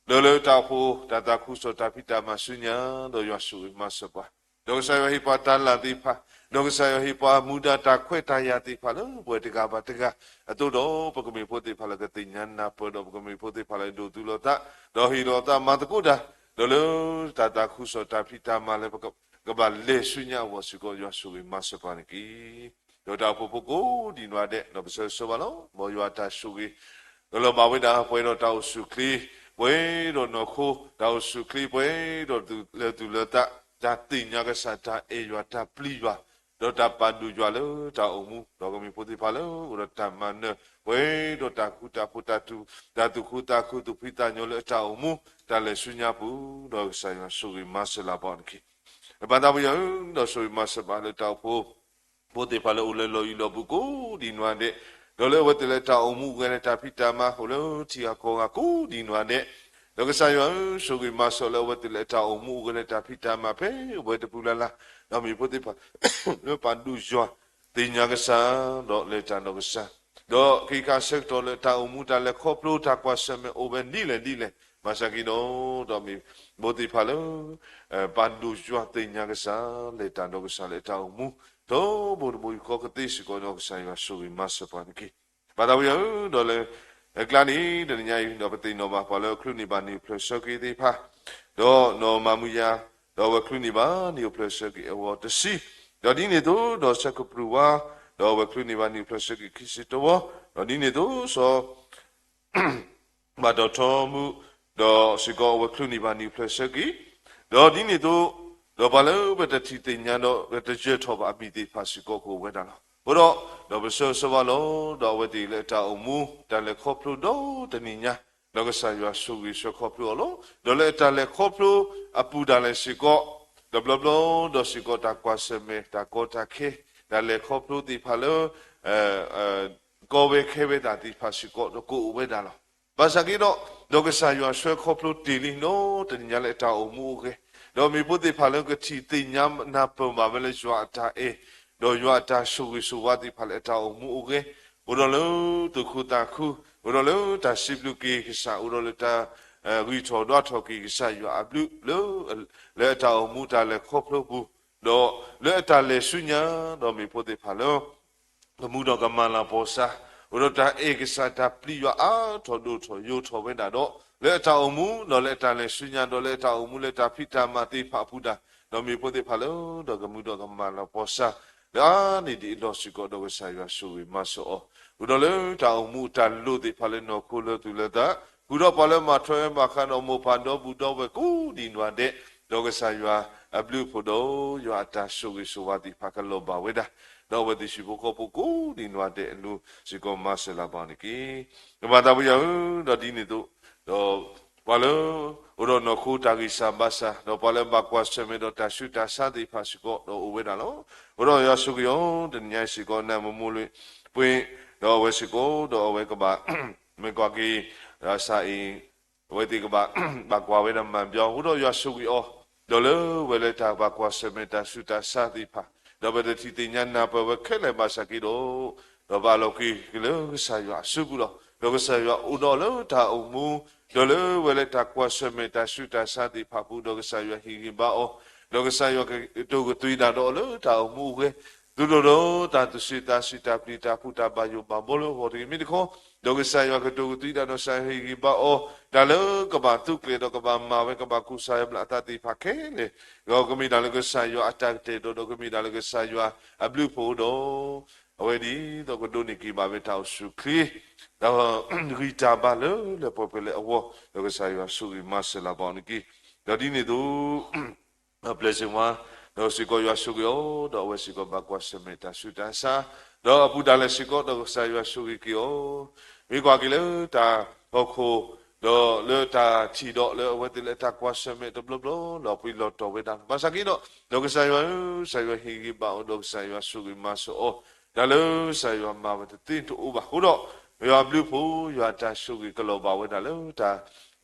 ဒီးလၢတၢ်အိၣ်ဖှိၣ် တၢ်သးခုကစီၣ် တၢ်ဖံးတၢ်မၤဆူညါ ဒီးယွၤဆိၣ်ဂ့ၤမၤစၢၤပှၤ, ဒီးကစၢ်ယွၤဟ့ၣ်ပှၤတၢ်လၢ်သ့ၣ်တဖၣ်, ဒီးကစၢ်ယွၤဟ့ၣ်ပှၤမူဒါတၢ်ခွဲးတၢ်ယာ်သ့ၣ်တဖၣ်လၢ ပဝဲတဂၤဘၣ်တဂၤအသိးဒီး ပကမ့ၢ်ဖိသ့ၣ်တဖၣ်လၢကသ့ၣ်ညါနၢ်ပၢၢ်ဒီး ပကမ့ၢ်ဖိသ့ၣ်တဖၣ်လၢဒိးသူၣ်လီၤသး ဒီးဟ့ၣ်လီၤသးမၤသကိးတၢ်, ဒီးလၢတၢ်သးခုကစီၣ် တၢ်ဖံးတၢ်မၤလၢ ကဘၣ်လဲၤဆူညါအဂီၢ်စ့ၢ်ကီး ယွၤဆိၣ်ဂ့ၤမၤစၢၤပှၤန့ၣ်တက့ၢ်. ဒီးတၢ်အိၣ်ဖှိၣ်ဖိကိးဒံးနီၢ်ဒဲး ဒီးပဆၢဂ့ၤဆၢဝါလီၤ. မ်ယွၤတၢ်ဆိၣ်ဂ့ၤ ကလီၤဘၣ်ဝဲဒၣ် ပှဲၤဒီးတၢ်အိၣ်ဆူၣ်ချ့, ပှဲၤဒီးနီၢ်ခိ တၢ်အိၣ်ဆူၣ်ချ့, ပှဲၤဒီးလၢသူၣ်လၢသး, တၢ်သ့ၣ်ညါကစၢ်, တၢ်အဲၣ်ယွၤ, တၢ်ပျံၤယွၤ, ဒီးတၢ်ပာ်ဒိၣ်ယွၤလၢတၢ်အိၣ်မူ, ဒီးကမ့ၢ်ဖိသ့ၣ်တဖၣ်လၢအိၣ်ဒီးတၢ်မၤနၢၤ, ပှဲၤဒီးတၢ်ဃူတၢ်ဖိး, တၢ်သူၣ်ခုသးခု, သူၣ်ဖှံသးညီလၢအတၢ်အိၣ်မူ, တၢ်လဲၤဆူညါပူၤ, ဒီးကစၢ်ယွၤဆိၣ်ဂ့ၤမၤစၢၤလၢပှၤန့ၣ်တက့ၢ်. ပၢ်သးပယွၤဧၢ, ဒီးဆိၣ်ဂ့ၤမၤစၢၤဘၣ်လၢတၢ်အိၣ်ဖှိၣ် ဖိသ့ၣ်တဖၣ်လၢအိၣ်လၢလီၢ်ယံၤလီၢ်ဘူးကိးဒံးနီၢ်ဒဲး, ဒီးလၢအဝဲသ့ၣ်လၢတၢ်အိၣ်မူအဂဲၤလၢတၢ်ဖံးတၢ်မၤ အိၣ်လၢထံဂၤကီၢ်ဂၤကိးဒံးနီၢ်ဒဲး, ဒီးကစၢ်ယွၤဧၢ, ဆိၣ်ဂ့ၤမၤစၢၤလၢအဝဲသ့ၣ်လၢတၢ်အိၣ်မူအဂဲၤလၢတၢ်ဖံးတၢ်မၤဖဲအဝဲတပူၤလၢ်လၢ်, ဒီးမ့ၢ်ဖိသ့ၣ်တဖၣ် လၢပာ်ဒိၣ်ယွၤ သ့ၣ်ညါကစၢ်, ဒီးလဲၤတၢ်ဒီးကစၢ်, ဒီးက့ၤခးဆၢကတီၢ်လၢတၢ်အိၣ်မူတၢ်လဲၤခီဖျိတၢ်ကွၢ်ဆၢၣ်မဲာ်အိၣ်ဝဲဒ်လဲၣ်ဒ်လဲၣ်, ဘၣ်ဆၣ်က့ၤဒီး, ဒီးမ့ၢ်ဖိသ့ၣ်တဖၣ်လၢ ပာ်ဒိၣ်ယွၤသ့ၣ်ညါကစၢ်, လဲၤတၢ်ဒီးကစၢ်လၢတၢ်အိၣ်မူ, ထီဘိတဘိယူၢ်ဃီကသ့စ့ၢ်ကီးဒီးကစၢ်ယွၤဆိၣ်ဂ့ၤမၤစၢၤပှၤန့ၣ်တက့ၢ်. ပၢ်သးပယွၤဧၢ, ဒီးလၢ အကျါန့ၣ် တနံၤညါအံၤ ဒီးပသ့ၣ်နီၣ်ဘၣ်ပှၤလၢအချုးန့ၢ်ဘၣ်နံၣ်အိၣ်ဖျဲၣ်ဆၢက့ၤသ့ၣ်တဖၣ်, ဒီးနီၢ်မၤမူယၤ, ဒီးအဝဲချုးန့ၢ်ဘၣ်နံၣ်အိၣ်ဖျဲၣ်ဆၢက့ၤအဂီၢ်တဆံ, ဒီးဒ်န့ၣ်အသိး ဒီးဆၢကပြုၢ်ဝါ, ဒီးအဝဲချုးန့ၢ်ဘၣ်နံၣ်အိၣ်ဖျဲၣ်ဆၢက့ၤခံဆံတဝီ, ဒီးဒ်န့ၣ်အသိး စီၤ ဘၣ်တီၢ်ထီမူ, ဒီးစ့ၢ်ကီးအဝဲချုးန့ၢ်ဘၣ်နံၣ်အိၣ်ဖျဲၣ်ဆၢက့ၤ, ဒီးဒ်န့ၣ်အသိး, ဒီးပှၤလၢပတထံၣ်သ့ၣ်ညါဒီး ပတယၢၤထီၣ်ဘၣ်အမံၤသ့ၣ်တဖၣ်စ့ၢ်ကီးကအိၣ်ဝဲဒၣ်လီၤ. အဃိဒီး, ဒီးပဆၢဂ့ၤဆၢဝါလီၤ, ဒီးအဝဲသ့ၣ်လၢအတၢ်အိၣ်မူ တၢ်လဲၤခီဖျိဒီတနံၤညါ, ဒီးကစၢ်ယွၤဆိၣ်ဂ့ၤဆၢခီဖျိအီၤလီၤ. ဒီးလၢအတၢ်လဲၤခီဖျိအပူၤဒၣ်လဲာ်စ့ၢ်ကီး, ဒီးဘျီဘျီဒီးစ့ၢ်ကီးတၢ်ကွၢ်ဆၢၣ်မဲာ် တၢ်ကီတၢ်ခဲ, တၢ်လဲၤခီဖျိသ့ၣ်တဖၣ်လၢ ကီဝဲခဲဝဲဒၣ်သ့ၣ်တဖၣ်စ့ၢ်ကီး ဒီးကအိၣ်ဝဲဒၣ်လီၤ. ဘၣ်ဆၣ်က့ၤဒီး, ဒီးကစၢ်ယွၤဆှၢခီဖျိတ့ၢ်လံနီတနံၤညါလၢအတၢ်အိၣ်မူအဂဲၤ, ဒီးမ့ၢ်ဖိသ့ၣ်တဖၣ်လၢကထံၣ်သ့ၣ်ညါနၢ်ပၢၢ်ဘၣ်ဝဲလၢယွၤအတၢ်အဲၣ်, ဒီးယွၤအတၢ်ဆိၣ်ဂ့ၤဆိၣ်ဝါသ့ၣ်တဖၣ်လၢအတၢ်အိၣ်မူအဂဲၤ, အိၣ်ဒီးလၢသူၣ်ခုသးခု, အိၣ်ဒီးလၢတၢ်စံးဘျုးက့ၤကစၢ်, အိၣ်ဒီးလၢတၢ် ဂံၢ်ထီၣ်ဒွးထီၣ်က့ၤကစၢ်ယွၤအဘျုးလၢ လၢအတၢ်အိၣ်မူတၢ်လဲၤခီဖျိပူၤ, ဒီးလၢအတၢ်လဲၤဆူညါ, ဒီးမ့ၢ်ဖိသ့ၣ်တဖၣ်လၢ ကမူဒီးကမၤလၤကပီၤကစၢ်, အိၣ်ဒီးတၢ်အဲၣ်ကစၢ်တၢ်ပျံၤယွၤအါထီၣ်ဒိၣ်ထီၣ်ယိာ်ထီၣ်ဝဲဒၣ်ဒီး, လၢအတၢ်အိၣ်မူ ဒီးလၢအတၢ်လဲၤဆူညါ ဒီးလၢအတၢ်အိၣ်မူလၢတၢ်ဖံးတၢ်မၤသ့ၣ်တဖၣ်အပူၤဒၣ်, ဒီးမ့ၢ်ဖိသ့ၣ်တဖၣ်လၢ ဒီးကမူဒီးကမၤလၤကပီၤကစၢ်, လၢအါန့ၢ်ဒံးအလီၢ်စ့ၢ်ကီး ဒီးကစၢ်ယွၤဆိၣ်ဂ့ၤမၤစၢၤအီၤ, အိၣ်ဒီးလၢတၢ်အိၣ်မူတၢ်လိၣ်သ့ၣ်တဖၣ်လၢနီၢ်ခိလၢသူၣ်လၢသး, ဃုာ်ဒီးပှၤလၢမၤထွဲမၤဃါဒီးမိၢ်ပၢ်ဒီပုၢ်ဒီဝဲၢ်ကိးဒံးနီၢ်ဒဲး, ဒီးကစၢ်ယွၤအဘျုးအဖှိၣ်ဒီး ယွၤအတၢ်ဆိၣ်ဂ့ၤဆိၣ်ဝါသ့ၣ်တဖၣ်ကလီၤဘၣ်ဝဲဒၣ်, ဒီးအဝဲသ့ၣ်ဟံၣ်ဖိဃီဖိကိးဒံးနီၢ်ဒဲးအလိၤစ့ၢ်ကီးမၤစၢၤလၢပှၤန့ၣ်တက့ၢ်. ပၢ်သးပယွၤဧၢ, ဒီးဒ်န့ၣ်အသိး, ဒီးပှၤလၢ အိၣ်ဒီးနီၢ်ခိတၢ်ဂံၢ်စၢ်ဘါစၢ်, ဒီးပှၤလၢဘၣ်ကွၢ်ဆၢၣ်မဲာ်ဒီးတၢ်ဆူးတၢ်ဆါသ့ၣ်တဖၣ်စ့ၢ်ကီး ဒီးအိၣ်ဝဲဒၣ်လီၤ. အဃိဒီးယွၤဆိၣ်ဂ့ၤအီၤ တနံၤညါအံၤစ့ၢ်ကီး နၢ်မူမူလ့ပှ့ၤ, ဒီးအဝဲစ့ၢ်ကီး ဒီးအဝဲကဘၣ် မ့ၢ်ကွၢ်က့ၤ စးအံၤ အဝဲသ့ၣ်ကဘၣ် ဘၣ်ကွၢ်ဝဲဒၣ်မၤဘျီ, အဃိဒီးယွၤဆိၣ်ဂ့ၤအီၤ, ဒီးလၢဝဲလၢတၢ်ဘၣ်ကွၢ်ဆၢၣ်မဲာ်တၢ်ဆူးတၢ်ဆါသ့ၣ်တဖၣ်, ဒီးပတထံၣ်သ့ၣ်ညါနၢ်ပၢၢ်ဝဲခဲလၢာ်ဘၣ်ဆၣ်က့ၤဒီး, ဒီးဘၣ်လီၤက့ၤက့ၤလၢကစၢ်ယွၤအစုပူၤလီၤ. ဒီးကစၢ်ယွၤအိၣ်ဒီးလၢတၢ်အိၣ်မူ, ဒီးလၢဝဲလၢတၢ်ကွၢ်ဆၢၣ်မဲာ်တၢ်ဆူးတၢ်ဆါသ့ၣ်တဖၣ်ပူၤ, ဒီးကစၢ်ယွၤဟ့ၣ်ဂံၢ်ဘါအီၤ, ဒီးကစၢ်ယွၤကတိၤကသွံဒၣ်ဒီးအီၤလၢတၢ်အိၣ်မူအဂဲၤ သူၣ်ဒိၣ်ဒီးတၢ်သူၣ်ဆံးသးဆံး တၢ်ပျံၤတၢ်ဖုးတၢ်ဘၣ်ယိၣ်ဘၣ်ဘီလၢအဂီၢ်တဂ့ၤမ့ၢ်တခီ, ဒီးကစၢ်ယွၤကတိၤကသွံဒၣ်ဒီး ကစၢ်ယွၤဟ့ၣ်ဂံၢ်ဘါအီၤ, တၢ်လၢကဘၣ်သူၣ်ကျဲၤဒီးကဘၣ်မၤဝဲ ကဘၣ်ကူစါယွၤဘျးအသးသ့ၣ်တဖၣ်ခဲလၢာ်, ဒီးကမ့ၢ်တၢ်လၢကစၢ်ယွၤအတၢ်ကတဲာ်ကတီၤ ဒီးကမ့ၢ်တၢ်လၢကစၢ်ယွၤအဘျုးအဖှိၣ်ဒီး အဝဲဒ်သိးကဒိးန့ၢ်က့ၤဘၣ်ဝဲတၢ်အိၣ်ဆူၣ်ချ့, တၢ်ဂံၢ်တၢ်ဘါလၢလၢပှဲၤပှဲၤလၢအဂီၢ်, ဒီးကစၢ်ယွၤဆိၣ်ဂ့ၤမၤစၢၤလၢပှၤန့ၣ်တက့ၢ်. ဒီးဒ်န့ၣ်အသိး ပျဲၢ်စ့ၣ်ဝါ, ဒီးစ့ၢ်ကီးယွၤဆိၣ်ဂ့ၤအီၤ, ဒီးအဝဲစ့ၢ်ကီးဘၣ်ကွၢ်ဆၢၣ်မဲာ်တၢ်ဆူးတၢ်ဆါ, ဒီးအပူၤဒၣ်လဲာ်စ့ၢ်ကီး ဒီးကစၢ်ယွၤဆိၣ်ဂ့ၤက့ၤအီၤ, မ့ၢ်ကွၢ်က့ၤလၢတၢ်ဟီၣ်ခိၣ်, ဒီးလၢတၢ်ထံၣ်ဒီးလၢအဝဲသ့ၣ်လၢတၢ်ကွၢ်ဆၢၣ်မဲာ်တဘျီဘျီ လီၤပှံၤလီၤတီၤဝဲဒၣ် ဘၣ်ဆၣ်က့ၤဒီး, ဒီးကစၢ်ယွၤဧၢ, ကစၢ်ယွၤဟ့ၣ်ဂံၢ်ဘါအီၤ ဒီးကစၢ်ယွၤဆိၣ်ဂ့ၤမၤစၢၤအီၤ, တၢ်လၢကစၢ်ယွၤမၤဝဲတသ့တအိၣ်ဘၣ်အဃိဒီး, ယွၤအဘျုးအဖှိၣ် ယွၤအတၢ်ဆိၣ်ဂ့ၤကလီၤဘၣ်ဝဲဒၣ်လၢတၢ်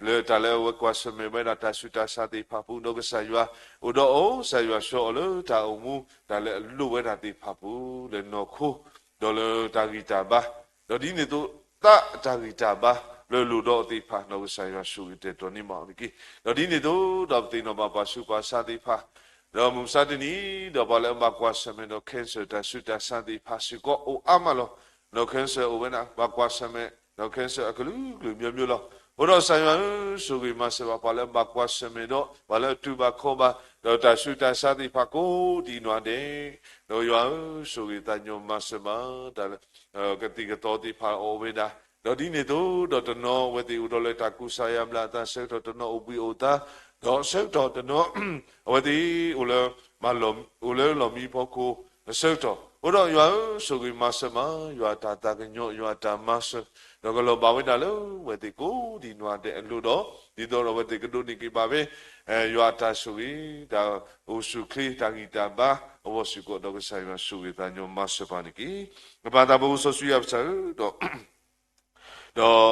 လၢတၢ်လၢအဝဲကွၢ်ဆၢၣ်မဲာ်ဝဲဒၣ်တၢ်ဆူးတၢ်ဆါသ့ၣ်တဖၣ်ပူၤ ဒီးကစၢ်ယွၤအိၣ်ဒီးအီၤ, ကစၢ်ယွၤဆှၢအီၤလၢတၢ်အိၣ်မူ တၢ်လၢအလိၣ်ဝဲဒၣ်သ့ၣ်တဖၣ်ပူၤ လၢနီၢ်ခိ ဒီးလၢတၢ်ဂံၢ်တၢ်ဘါ, ဒီးဒ်န့ၣ်အသိး သးတၢ်ဂံၢ်တၢ်ဘါလၢလိၣ်ဒီးအီၤသ့ၣ်တဖၣ် ဒီးကစၢ်ယွၤဆိၣ်ဂ့ၤတဲာ်တီၤန့ၢ်ဘၣ်အီၤတက့ၢ်. ဒီးဒ်န့ၣ်အသိး ဒီးပသ့ၣ်နီၣ်ဘၣ်ပှၤဆူးပှၤဆါသ့ၣ်တဖၣ် ဒီးမုၢ်မဆါတနံၤ ဒီးပှၤလၢအဘၣ်ကွၢ်ဆၢၣ်မဲာ်ဒီး cancer တၢ်ဆူးတၢ်ဆါသ့ၣ်တဖၣ်စ့ၢ်ကီးအိၣ်အါမးလီၤ. ဒီး cancer အိၣ်ဝဲဒၣ် ဘၣ်ကွၢ်ဆၢၣ်မဲာ် ဒီး cancer အကလုာ်ကလုာ်မျိုးမျိုးလီၤ. အဃိဒီးကစၢ်ယွၤဧၢ, ဆိၣ်ဂ့ၤမၤစၢၤဘၣ်ပှၤလၢအဘၣ်ကွၢ်ဆၢၣ်မဲာ်ဒီး ပှၤလၢအတူၢ်ဘၣ်ခီၣ်ဘၣ် ဒီးတၢ်ဆူးတၢ်ဆါသ့ၣ်တဖၣ်ကိးဒံးနီၢ်ဒဲး, ဒီးယွၤဧၢ, ဆိၣ်ဂ့ၤသးညီမၤစၢၤဘၣ် တၢ်လၢ ကသံၣ်ကသီသ့ၣ်တဖၣ်အိၣ်ဝဲဒၣ်, ဒီးဒ်န့ၣ်အသိး ဒီးတနီၤအဝဲသ့ၣ်အိၣ်ဒီးလၢတၢ်ကူစါယါဘျါအသးဆၢကတီၢ် တနီၤအိၣ်ဘှံးအိၣ်သါ, ဒီးဆၢကတီၢ်တနီၤ အဝဲသ့ၣ်အိၣ်လၢ မၤလီၢ် အိၣ်လၢလီၢ်မံဖီခိၣ်အဆၢကတီၢ်, အဃိဒီးယွၤဧၢ, ဆိၣ်ဂ့ၤမၤစၢၤမး ယွၤအတၢ်သးကညီၤ ယွၤအတၢ်မၤစၢၤ ဒီးကလီၤဘၣ်ဝဲဒၣ်လၢအဝဲသ့ၣ်ကိးဒံးနီၢ်ဒဲးအလိၤဒီး ဒ်သိးဒီးအဝဲသ့ၣ်ကဒိးန့ၢ်က့ၤဘၣ်ဝဲ ယွၤအတၢ်ဆိၣ်ဂ့ၤ တၢ်အိၣ်ဆူၣ်အိၣ်ချ့ တၢ်ဂံၢ်တၢ်ဘါအဂီၢ်စ့ၢ်ကီး ဒီးကစၢ်ယွၤဆိၣ်ဂ့ၤသးညီမၤစၢၤပှၤန့ၣ်တက့ၢ်. ပပၢ်သးဘိစီဆှံယွၤပစၢ်ဧၢ, ဒီး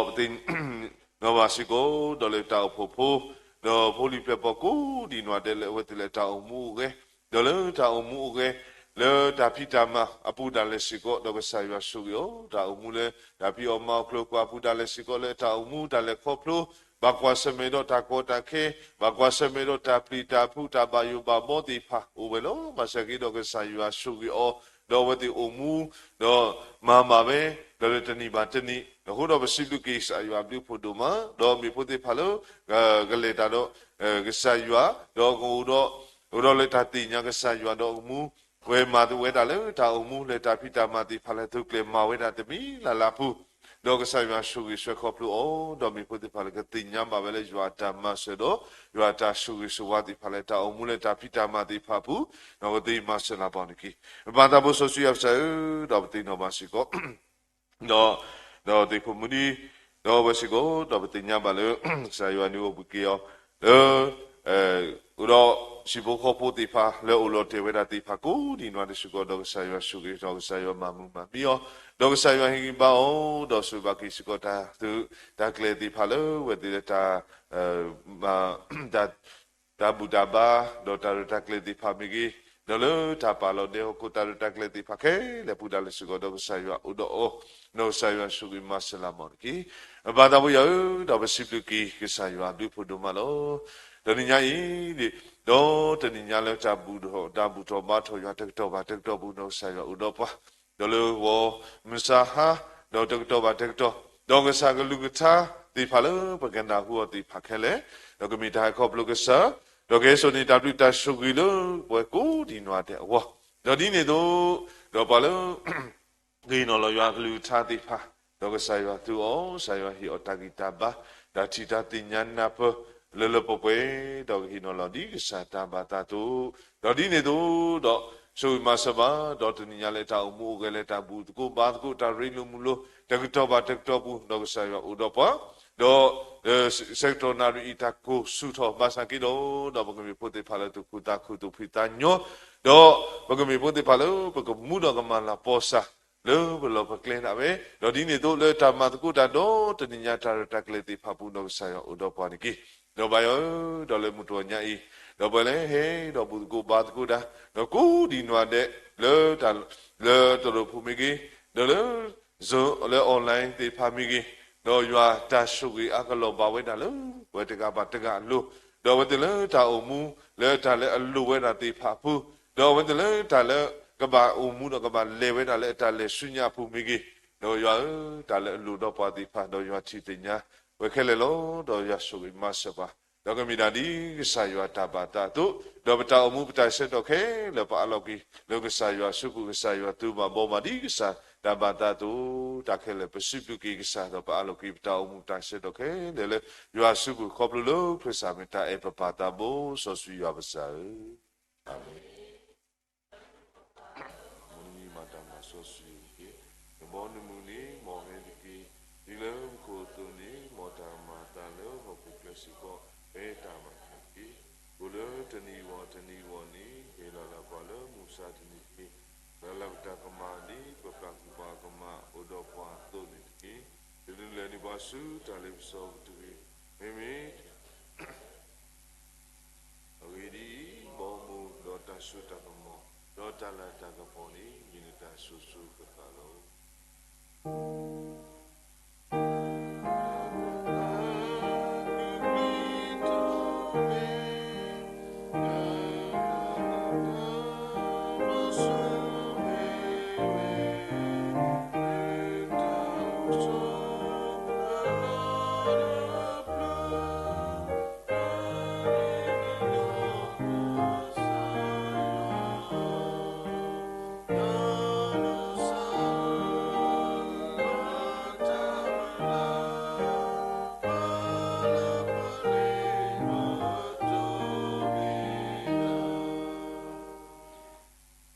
ဒီးပသ့ၣ်နီၣ်ဘၣ်စ့ၢ်ကီး ဒီးလၢတၢ်အိၣ်ဖှိၣ်ဖိ ဒီးဖိလံၤပျဲၢ်ပိာ်ကိးဒံးနီၢ်ဒဲးလၢအဝဲသ့ၣ်လၢတၢ်အိၣ်မူအိၣ်ဂဲၤ ဒီးလၢတၢ်အိၣ်မူအိၣ်ဂဲၤ လၢတၢ်ဖံးတၢ်မၤအပူၤဒၣ်လဲာ်စ့ၢ်ကီး ဒီးကစၢ်ယွၤဆိၣ်ဂ့ၤအီၤ တၢ်အိၣ်မူလၢ တၢ်ဖံးအီၣ်မၤအီၣ်ကျိၤကျဲအပူၤဒၣ်လဲာ်စ့ၢ်ကီး လၢတၢ်အိၣ်မူတၢ်လဲၤခီဖျိ ဘၣ်ကွၢ်ဆၢၣ်မဲာ်ဒီးတၢ်ကီတၢ်ခဲ ဘၣ်ကွၢ်ဆၢၣ်မဲာ်ဒီးတၢ်ပျံၤတၢ်ဖုး တၢ်ဘၣ်ယိၣ်ဘၣ်ဘီသ့ၣ်တဖၣ်အိၣ်ဝဲလီၤ. ဘၣ်ဆၣ်က့ဒီးကစၢ်ယွၤဆိၣ်ဂ့ၤအီၤ ဒီးအဝဲသ့ၣ်အိၣ်မူ ဒီးမၤဘၣ်ဝဲ ဒီးလၢတနံၤဘၣ်တနံၤ အဃိဒီးပစံးဘျုးက့ၤကစၢ်ယွၤအဘျုးအဖှိၣ်ဒိၣ်မး ဒီးမ့ၢ်ဖိသ့ၣ်တဖၣ်လၢ ကလဲၤတၢ်ဒီး ကစၢ်ယွၤ ဒီးကအိၣ်ဒီး အိၣ်ဒီးလၢတၢ်သ့ၣ်ညါကစၢ်ယွၤဒီးအမူ ပှဲၤမၤတဝဲဒၣ်လၢတၢ်အိၣ်မူလၢတၢ်ဖံးတၢ်မၤသ့ၣ်တဖၣ်လၢသုကျဲၤမၤဝဲဒၣ်တမံၤလၢ်လၢ်အပူၤ ဒီးကစၢ်ယွၤဆိၣ်ဂ့ၤဆှၢခီဖျိအီၤ ဒီးမ့ၢ်ဖိသ့ၣ်တဖၣ်လၢကသ့ၣ်ညါဘၣ်ဝဲလၢယွၤအတၢ်မၤစၢၤဒီး ယွၤအတၢ်ဆိၣ်ဂ့ၤဆိၣ်ဝါသ့ၣ်တဖၣ်လၢတၢ်အိၣ်မူလၢတၢ်ဖံးတၢ်မၤသ့ၣ်တဖၣ်အပူၤ ဒီးကသ့မၤစၢၤလၢပှၤန့ၣ်တက့ၢ်. ပပၢ်သးဘိစီဆှံယွၤပစၢ်ဧၢ, ဒီးပသ့ၣ်နီၣ်ဘၣ်စ့ၢ်ကီး ဒီး ဒီးသ့ၣ်ခိၣ်မုၢ်နံၤ ဒီးဝဲစ့ၢ်ကီး ဒီးပသ့ၣ်ညါဘၣ်လၢ ကစၢ်ယွၤန့ၣ်အိၣ်ဘှံးက့ၤအီၤ လၢ အိၣ်ဒီးဟံၣ်ဖိဃီဖိသ့ၣ်တဖၣ် လၢအအိၣ်လီၤတဲာ်ဝဲဒၣ်သ့ၣ်တဖၣ်ကိးဒံးနီၢ်ဒဲးစ့ၢ်ကီး ဒီးကစၢ်ယွၤဆိၣ်ဂ့ၤ ဒီးကစၢ်ယွၤမၤမုာ်မၤမံအီၤ ဒီးကစၢ်ယွၤဟ့ၣ်ဂံၢ်ဘါအီၤ ဒီးဆိၣ်ဂ့ၤဘၣ်က့ၤစ့ၢ်ကီးတၢ်သုး တၢ်ကျဲသ့ၣ်တဖၣ်လၢအဝဲသ့ၣ်လၢတၢ် တၢ်ဘူၣ်တၢ်ဘါ ဒီးတၢ်ရဲၣ်တၢ်ကျဲၤသ့ၣ်တဖၣ်မ့ၢ်ဂ့ၤ, ဒီးလၢတၢ်ပာ်လီၤဒဲဟီၣ်ခိၣ်တၢ်ရဲၣ်တၢ်ကျဲၤသ့ၣ်တဖၣ်ခဲလၢာ်အပူၤဒၣ်လဲာ်စ့ၢ်ကီး ဒီးကစၢ်ယွၤအိၣ်ဒီးအီၤ, ဒီးကစၢ်ယွၤဆိၣ်ဂ့ၤမၤစၢၤလၢမီၢ်တက့ၢ်. ပပၢ်သးဘိယွၤဧၢ, ဒီးပစံးဘျုးက့ၤကစၢ်ယွၤအဘျုးအဖှိၣ်ဒိၣ်မးလီၤ. တနံၤညါအံၤ ဒီးတနံၤညါလၢတၢ်ဘူၣ်ထီၣ် တၢ်ဘူၣ်ထီၣ်ဘါထီၣ်ယွၤတကတီၢ်ဘၣ်တကတီၢ်ပူၤ ဒီးကစၢ်ယွၤအိၣ်ဒီးပှၤ ဒီးလၢဂီၤမုၢ်ဆါဟါ ဒီးတကတီၢ်ဘၣ်တကတီၢ်, ဒီးကစၢ်ကလုၢ်ကထါသ့ၣ်တဖၣ်လၢပကနၢ်ဟူအီၤသ့ၣ်တဖၣ်ခဲလၢာ်, ဒီးကမ့ၢ်တၢ်ဟဲခီဖျိကစၢ်, ဒီးကဟဲစိာ်န့ၢ်တၢ်ဘျုးတၢ်ဆိၣ်ဂ့ၤလၢပှၤကိးဒံးနီၢ်ဒဲးအဂီၢ်, ဒီးဒ်န့ၣ်အသိး, ဒီးပှၤလၢ ဂ့ၤနီၢ်လီၤယွၤကလုၢ်ကထါသ့ၣ်တဖၣ်, ဒီးကစၢ်ယွၤသူအီၤ, ကစၢ်ယွၤဟ့ၣ်အီၤတၢ်ဂံၢ်တၢ်ဘါ, တၢ်ထံၣ်တၢ်သ့ၣ်ညါနၢ်ပၢၢ် လၢလၢပှဲၤပှဲၤ, ဒီးကဟ့ၣ်နီၤလီၤဒ်ကစၢ်တၢ်ဘၣ်သးအသိး, ဒီးဒ်န့ၣ်အသိး, ဒီးဆိၣ်ဂ့ၤမၤစၢၤဘၣ်, ဒီးတနံၤညါလၢတၢ်အိၣ်မူအိၣ်ဂဲၤလၢတၢ်ဘူၣ်သကိးဘါသကိး တၢ်ရ့လိာ်မုာ်လိာ် တကတီၢ်ဘၣ်တကတီၢ်ပူၤ ဒီးကစၢ်ယွၤအိၣ်ဒီးပှၤ, ဒီး ဆၢကတီၢ်နၣ်ရံၣ်အံၤတၢ်ကိၢ်ဆူၣ်ထီၣ်ဘၣ်ဆၣ်က့ဒီး, ဒီးပကမ့ၢ်ဖိသ့ၣ်တဖၣ်လၢသူၣ်ခုသးခုသူၣ်ဖှံသးညီ, ဒီးပကမ့ၢ်ဖိသ့ၣ်တဖၣ်လၢပကမူဒီးကမၤလၤကပီၤစၢ် လၢပလီၢ်ပကျဲဒၣ်ဝဲ, ဒီးဒ်န့ၣ်အသိးလၢတၢ်မၤသကိးတၢ်ဒီးတနံၤညါတၢ်ရဲၣ်တၢ်ကျဲၤသ့ၣ်တဖၣ်ပူၤ ဒီးကစၢ်ယွၤအိၣ်ဒီးပှၤန့ၣ်တက့ၢ်. ဒီးပၢ်ယွၤဧၢ, ဒီးလၢမုၢ်တနံၤညါအံၤ, ဒီးပှၤလၢဟဲဒီးဘူၣ်သကိးဘါသကိးတၢ်, ဒီးကိးဒံးနီၢ်ဒဲး လၢ လၢတရိာ်ဖိမ့ၢ်ဂ့ၤ, ဒီးလၢ လၢ online သ့ၣ်တဖၣ်မ့ၢ်ဂ့ၤ, ဒီးယွၤတၢ်ဆိၣ်ဂ့ၤအါကလီၤဘၣ်ဝဲဒၣ်လၢ ပှၤတဂၤဘၣ်တဂၤအလိၤ, ဒီးအဝဲသ့ၣ်လၢတၢ်အိၣ်မူ လၢတၢ်လၢအလိၤဝဲဒၣ်သ့ၣ်တဖၣ်အပူၤ, ဒီးအဝဲသ့ၣ်လၢတၢ်လၢကဘၣ်အိၣ်မူဒီးကဘၣ်လဲၤဝဲဒၣ်လၢအတၢ်လဲၤဆူညါအပူၤမ့ၢ်ဂ့ၤ, ဒီးယွၤဧၢ, တၢ်လၢအလိၤဒီးပှၤသ့ၣ်တဖၣ် ဒီးယွၤထံၣ်သ့ၣ်ညါဝဲခဲလၢာ်လီၤ. ဒီးယွၤဆိၣ်ဂ့ၤမၤစၢၤပှၤ, ဒီးကမ့ၢ်ဒၣ်ဒ်ကစၢ်ယွၤတၢ်ဘၣ်သးအသိး, ဒီးပတၢ်အိၣ်မူပတၢ်ဆၢကတီၢ်ခဲလၢာ် ပအးလီၤက့ၤ လၢကစၢ်ယွၤစုပူၤ ကစၢ်ယွၤသူဘၣ်ဘီမးဒ်ကစၢ်တၢ်ဘၣ်သးအသိး, တၢ်ခဲလၢာ်ပစံးဘျုးက့ၤကစၢ် ဒီးပအးလီၤက့ၤပတၢ်အိၣ်မူပတၢ်ဆၢကတီၢ်ခဲလၢာ်လၢ ယွၤစုပူၤခီဖျိလၢခရံာ်စၢ်မ့ၢ်တၢ်အဲၣ်ပပၢ်သးဘိစီဆှံယွၤပစၢ်ဧၢ, အၤမ့ၣ်. မ်နမံၤမၤတၢ်မၤစီဆှံတက့ၢ်. နဘီနမုၢ်န့ၣ် မ်အဟဲတက့ၢ်. ဒ်လၢမူခိၣ်အသိးန့ၣ် မ်တၢ်ကမၤအသးလၢဟီၣ်ခိၣ်ချၢစ့ၢ်ကီး ဖဲတၢ်မၤတခါတက့ၢ်. အိၣ်လၢတနံၤဂီၤတနံၤဂီၤန့ၣ် ဟ့ၣ်လီၤလၢပှၤလၢမုၢ်မဆါတနံၤတက့ၢ်. လၢ်လၢ်ပတၢ်ကမၣ်ဒ်ပပျၢ်ကူၣ်ပှၤကမၣ်အိၣ်ဒီးပှၤအသိးန့ၣ်တက့ၢ်. တဒုးလဲၤန့ၢ်ပှၤဆူတၢ်လ့ပစီပူၤတဂ့ၤ. မ့မ့ၢ် အဂ့ၢ်ဒ်အံၤ, ဘီမုၢ်ဒီးတၢ်စိတၢ်ကမီၤ, ဒီးတၢ်လၤတၢ်ကပီၤန့ၣ် မ့ၢ်နတၢ်စိၤစိၤဃၣ်ဃၣ်လီၤ.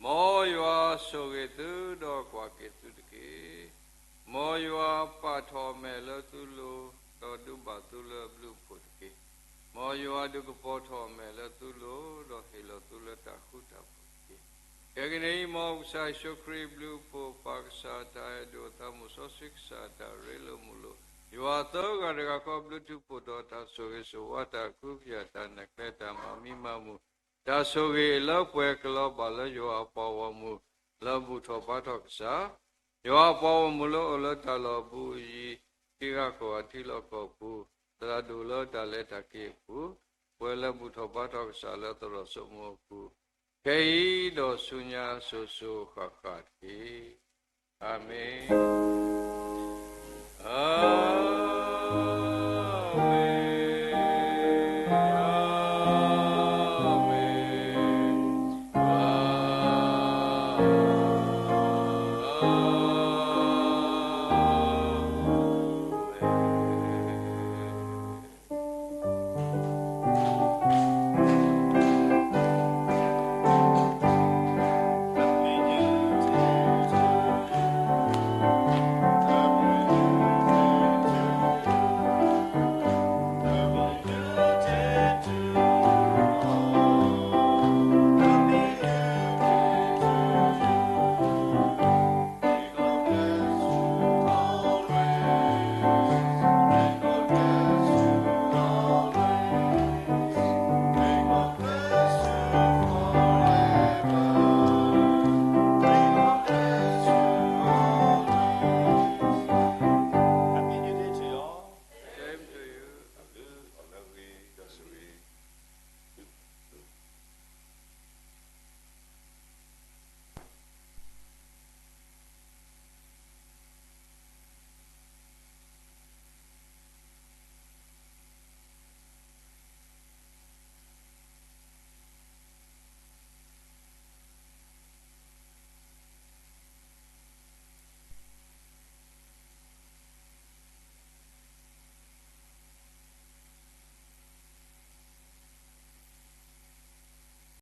မ်ယွၤဆိၣ်ဂ့ၤသုဒီးကွၢ်က့ၤသုတက့ၢ်. မ်ယွၤပာ်ထီၣ်အမဲာ်လၢသုလိၤ, ဒီးဒုးဘၣ်သုလၢအဘျုးအဖှိၣ်တက့ၢ်. မ်ယွၤဒုးကပီၤထီၣ်အမဲာ်လၢသုလိၤ, ဒီးဟ့ၣ်လီၤသုလၢတၢ်ဃူတၢ်ဖိးတက့ၢ်. ခဲကနံၣ်အံၤ မ်ကစၢ်ယ့ၣ်ၡူးခရံာ်အဘျုးအဖှိၣ်, ပၢ်ကစၢ်အတၢ်အဲၣ်ဒိၣ်, သးစီဆှံကစၢ်အတၢ်ရ့လိာ်မုာ်လိာ်, ယွၤသၢဂၤတဂၤဃီအဘျုးထူးဖှိၣ်ဒီး တၢ်ဆိၣ်ဂ့ၤဆိၣ်ဝါ, တၢ်ခွဲးတၢ်ယာ်, တၢ်နဲၣ်ကျဲ, တၢ်မၤမံမၤမုာ်, တၢ်ဆိၣ်ဂ့ၤလၢပှဲၤကလီၤဘၣ်လၢယွၤအပှၤဂီၢ်မုၢ်, လၢဘူၣ်ထီၣ်ဘါထီၣ်ကစၢ်, ယွၤအပှၤဂီၢ်မုၢ်လၢအိၣ်လၢတၢ်လီၢ်အဘူးအယံၤ, ထံဂၤကီၢ်ဂၤထံလီၢ်ကီၢ်ပူၤ, သရၣ်ဒိၣ်လၢတၢ်လဲၤတၢ်က့ၤအပူၤ, ပှဲၤလၢဘူၣ်ထီၣ်ဘါထီၣ်ကစၢ်လၢသရိာ်စိမိၤအပူၤ, ခဲအံၤဒီးဆူညါစိၤစိၤဃၣ်ဃၣ်တက့ၢ်. အၤမ့ၣ်.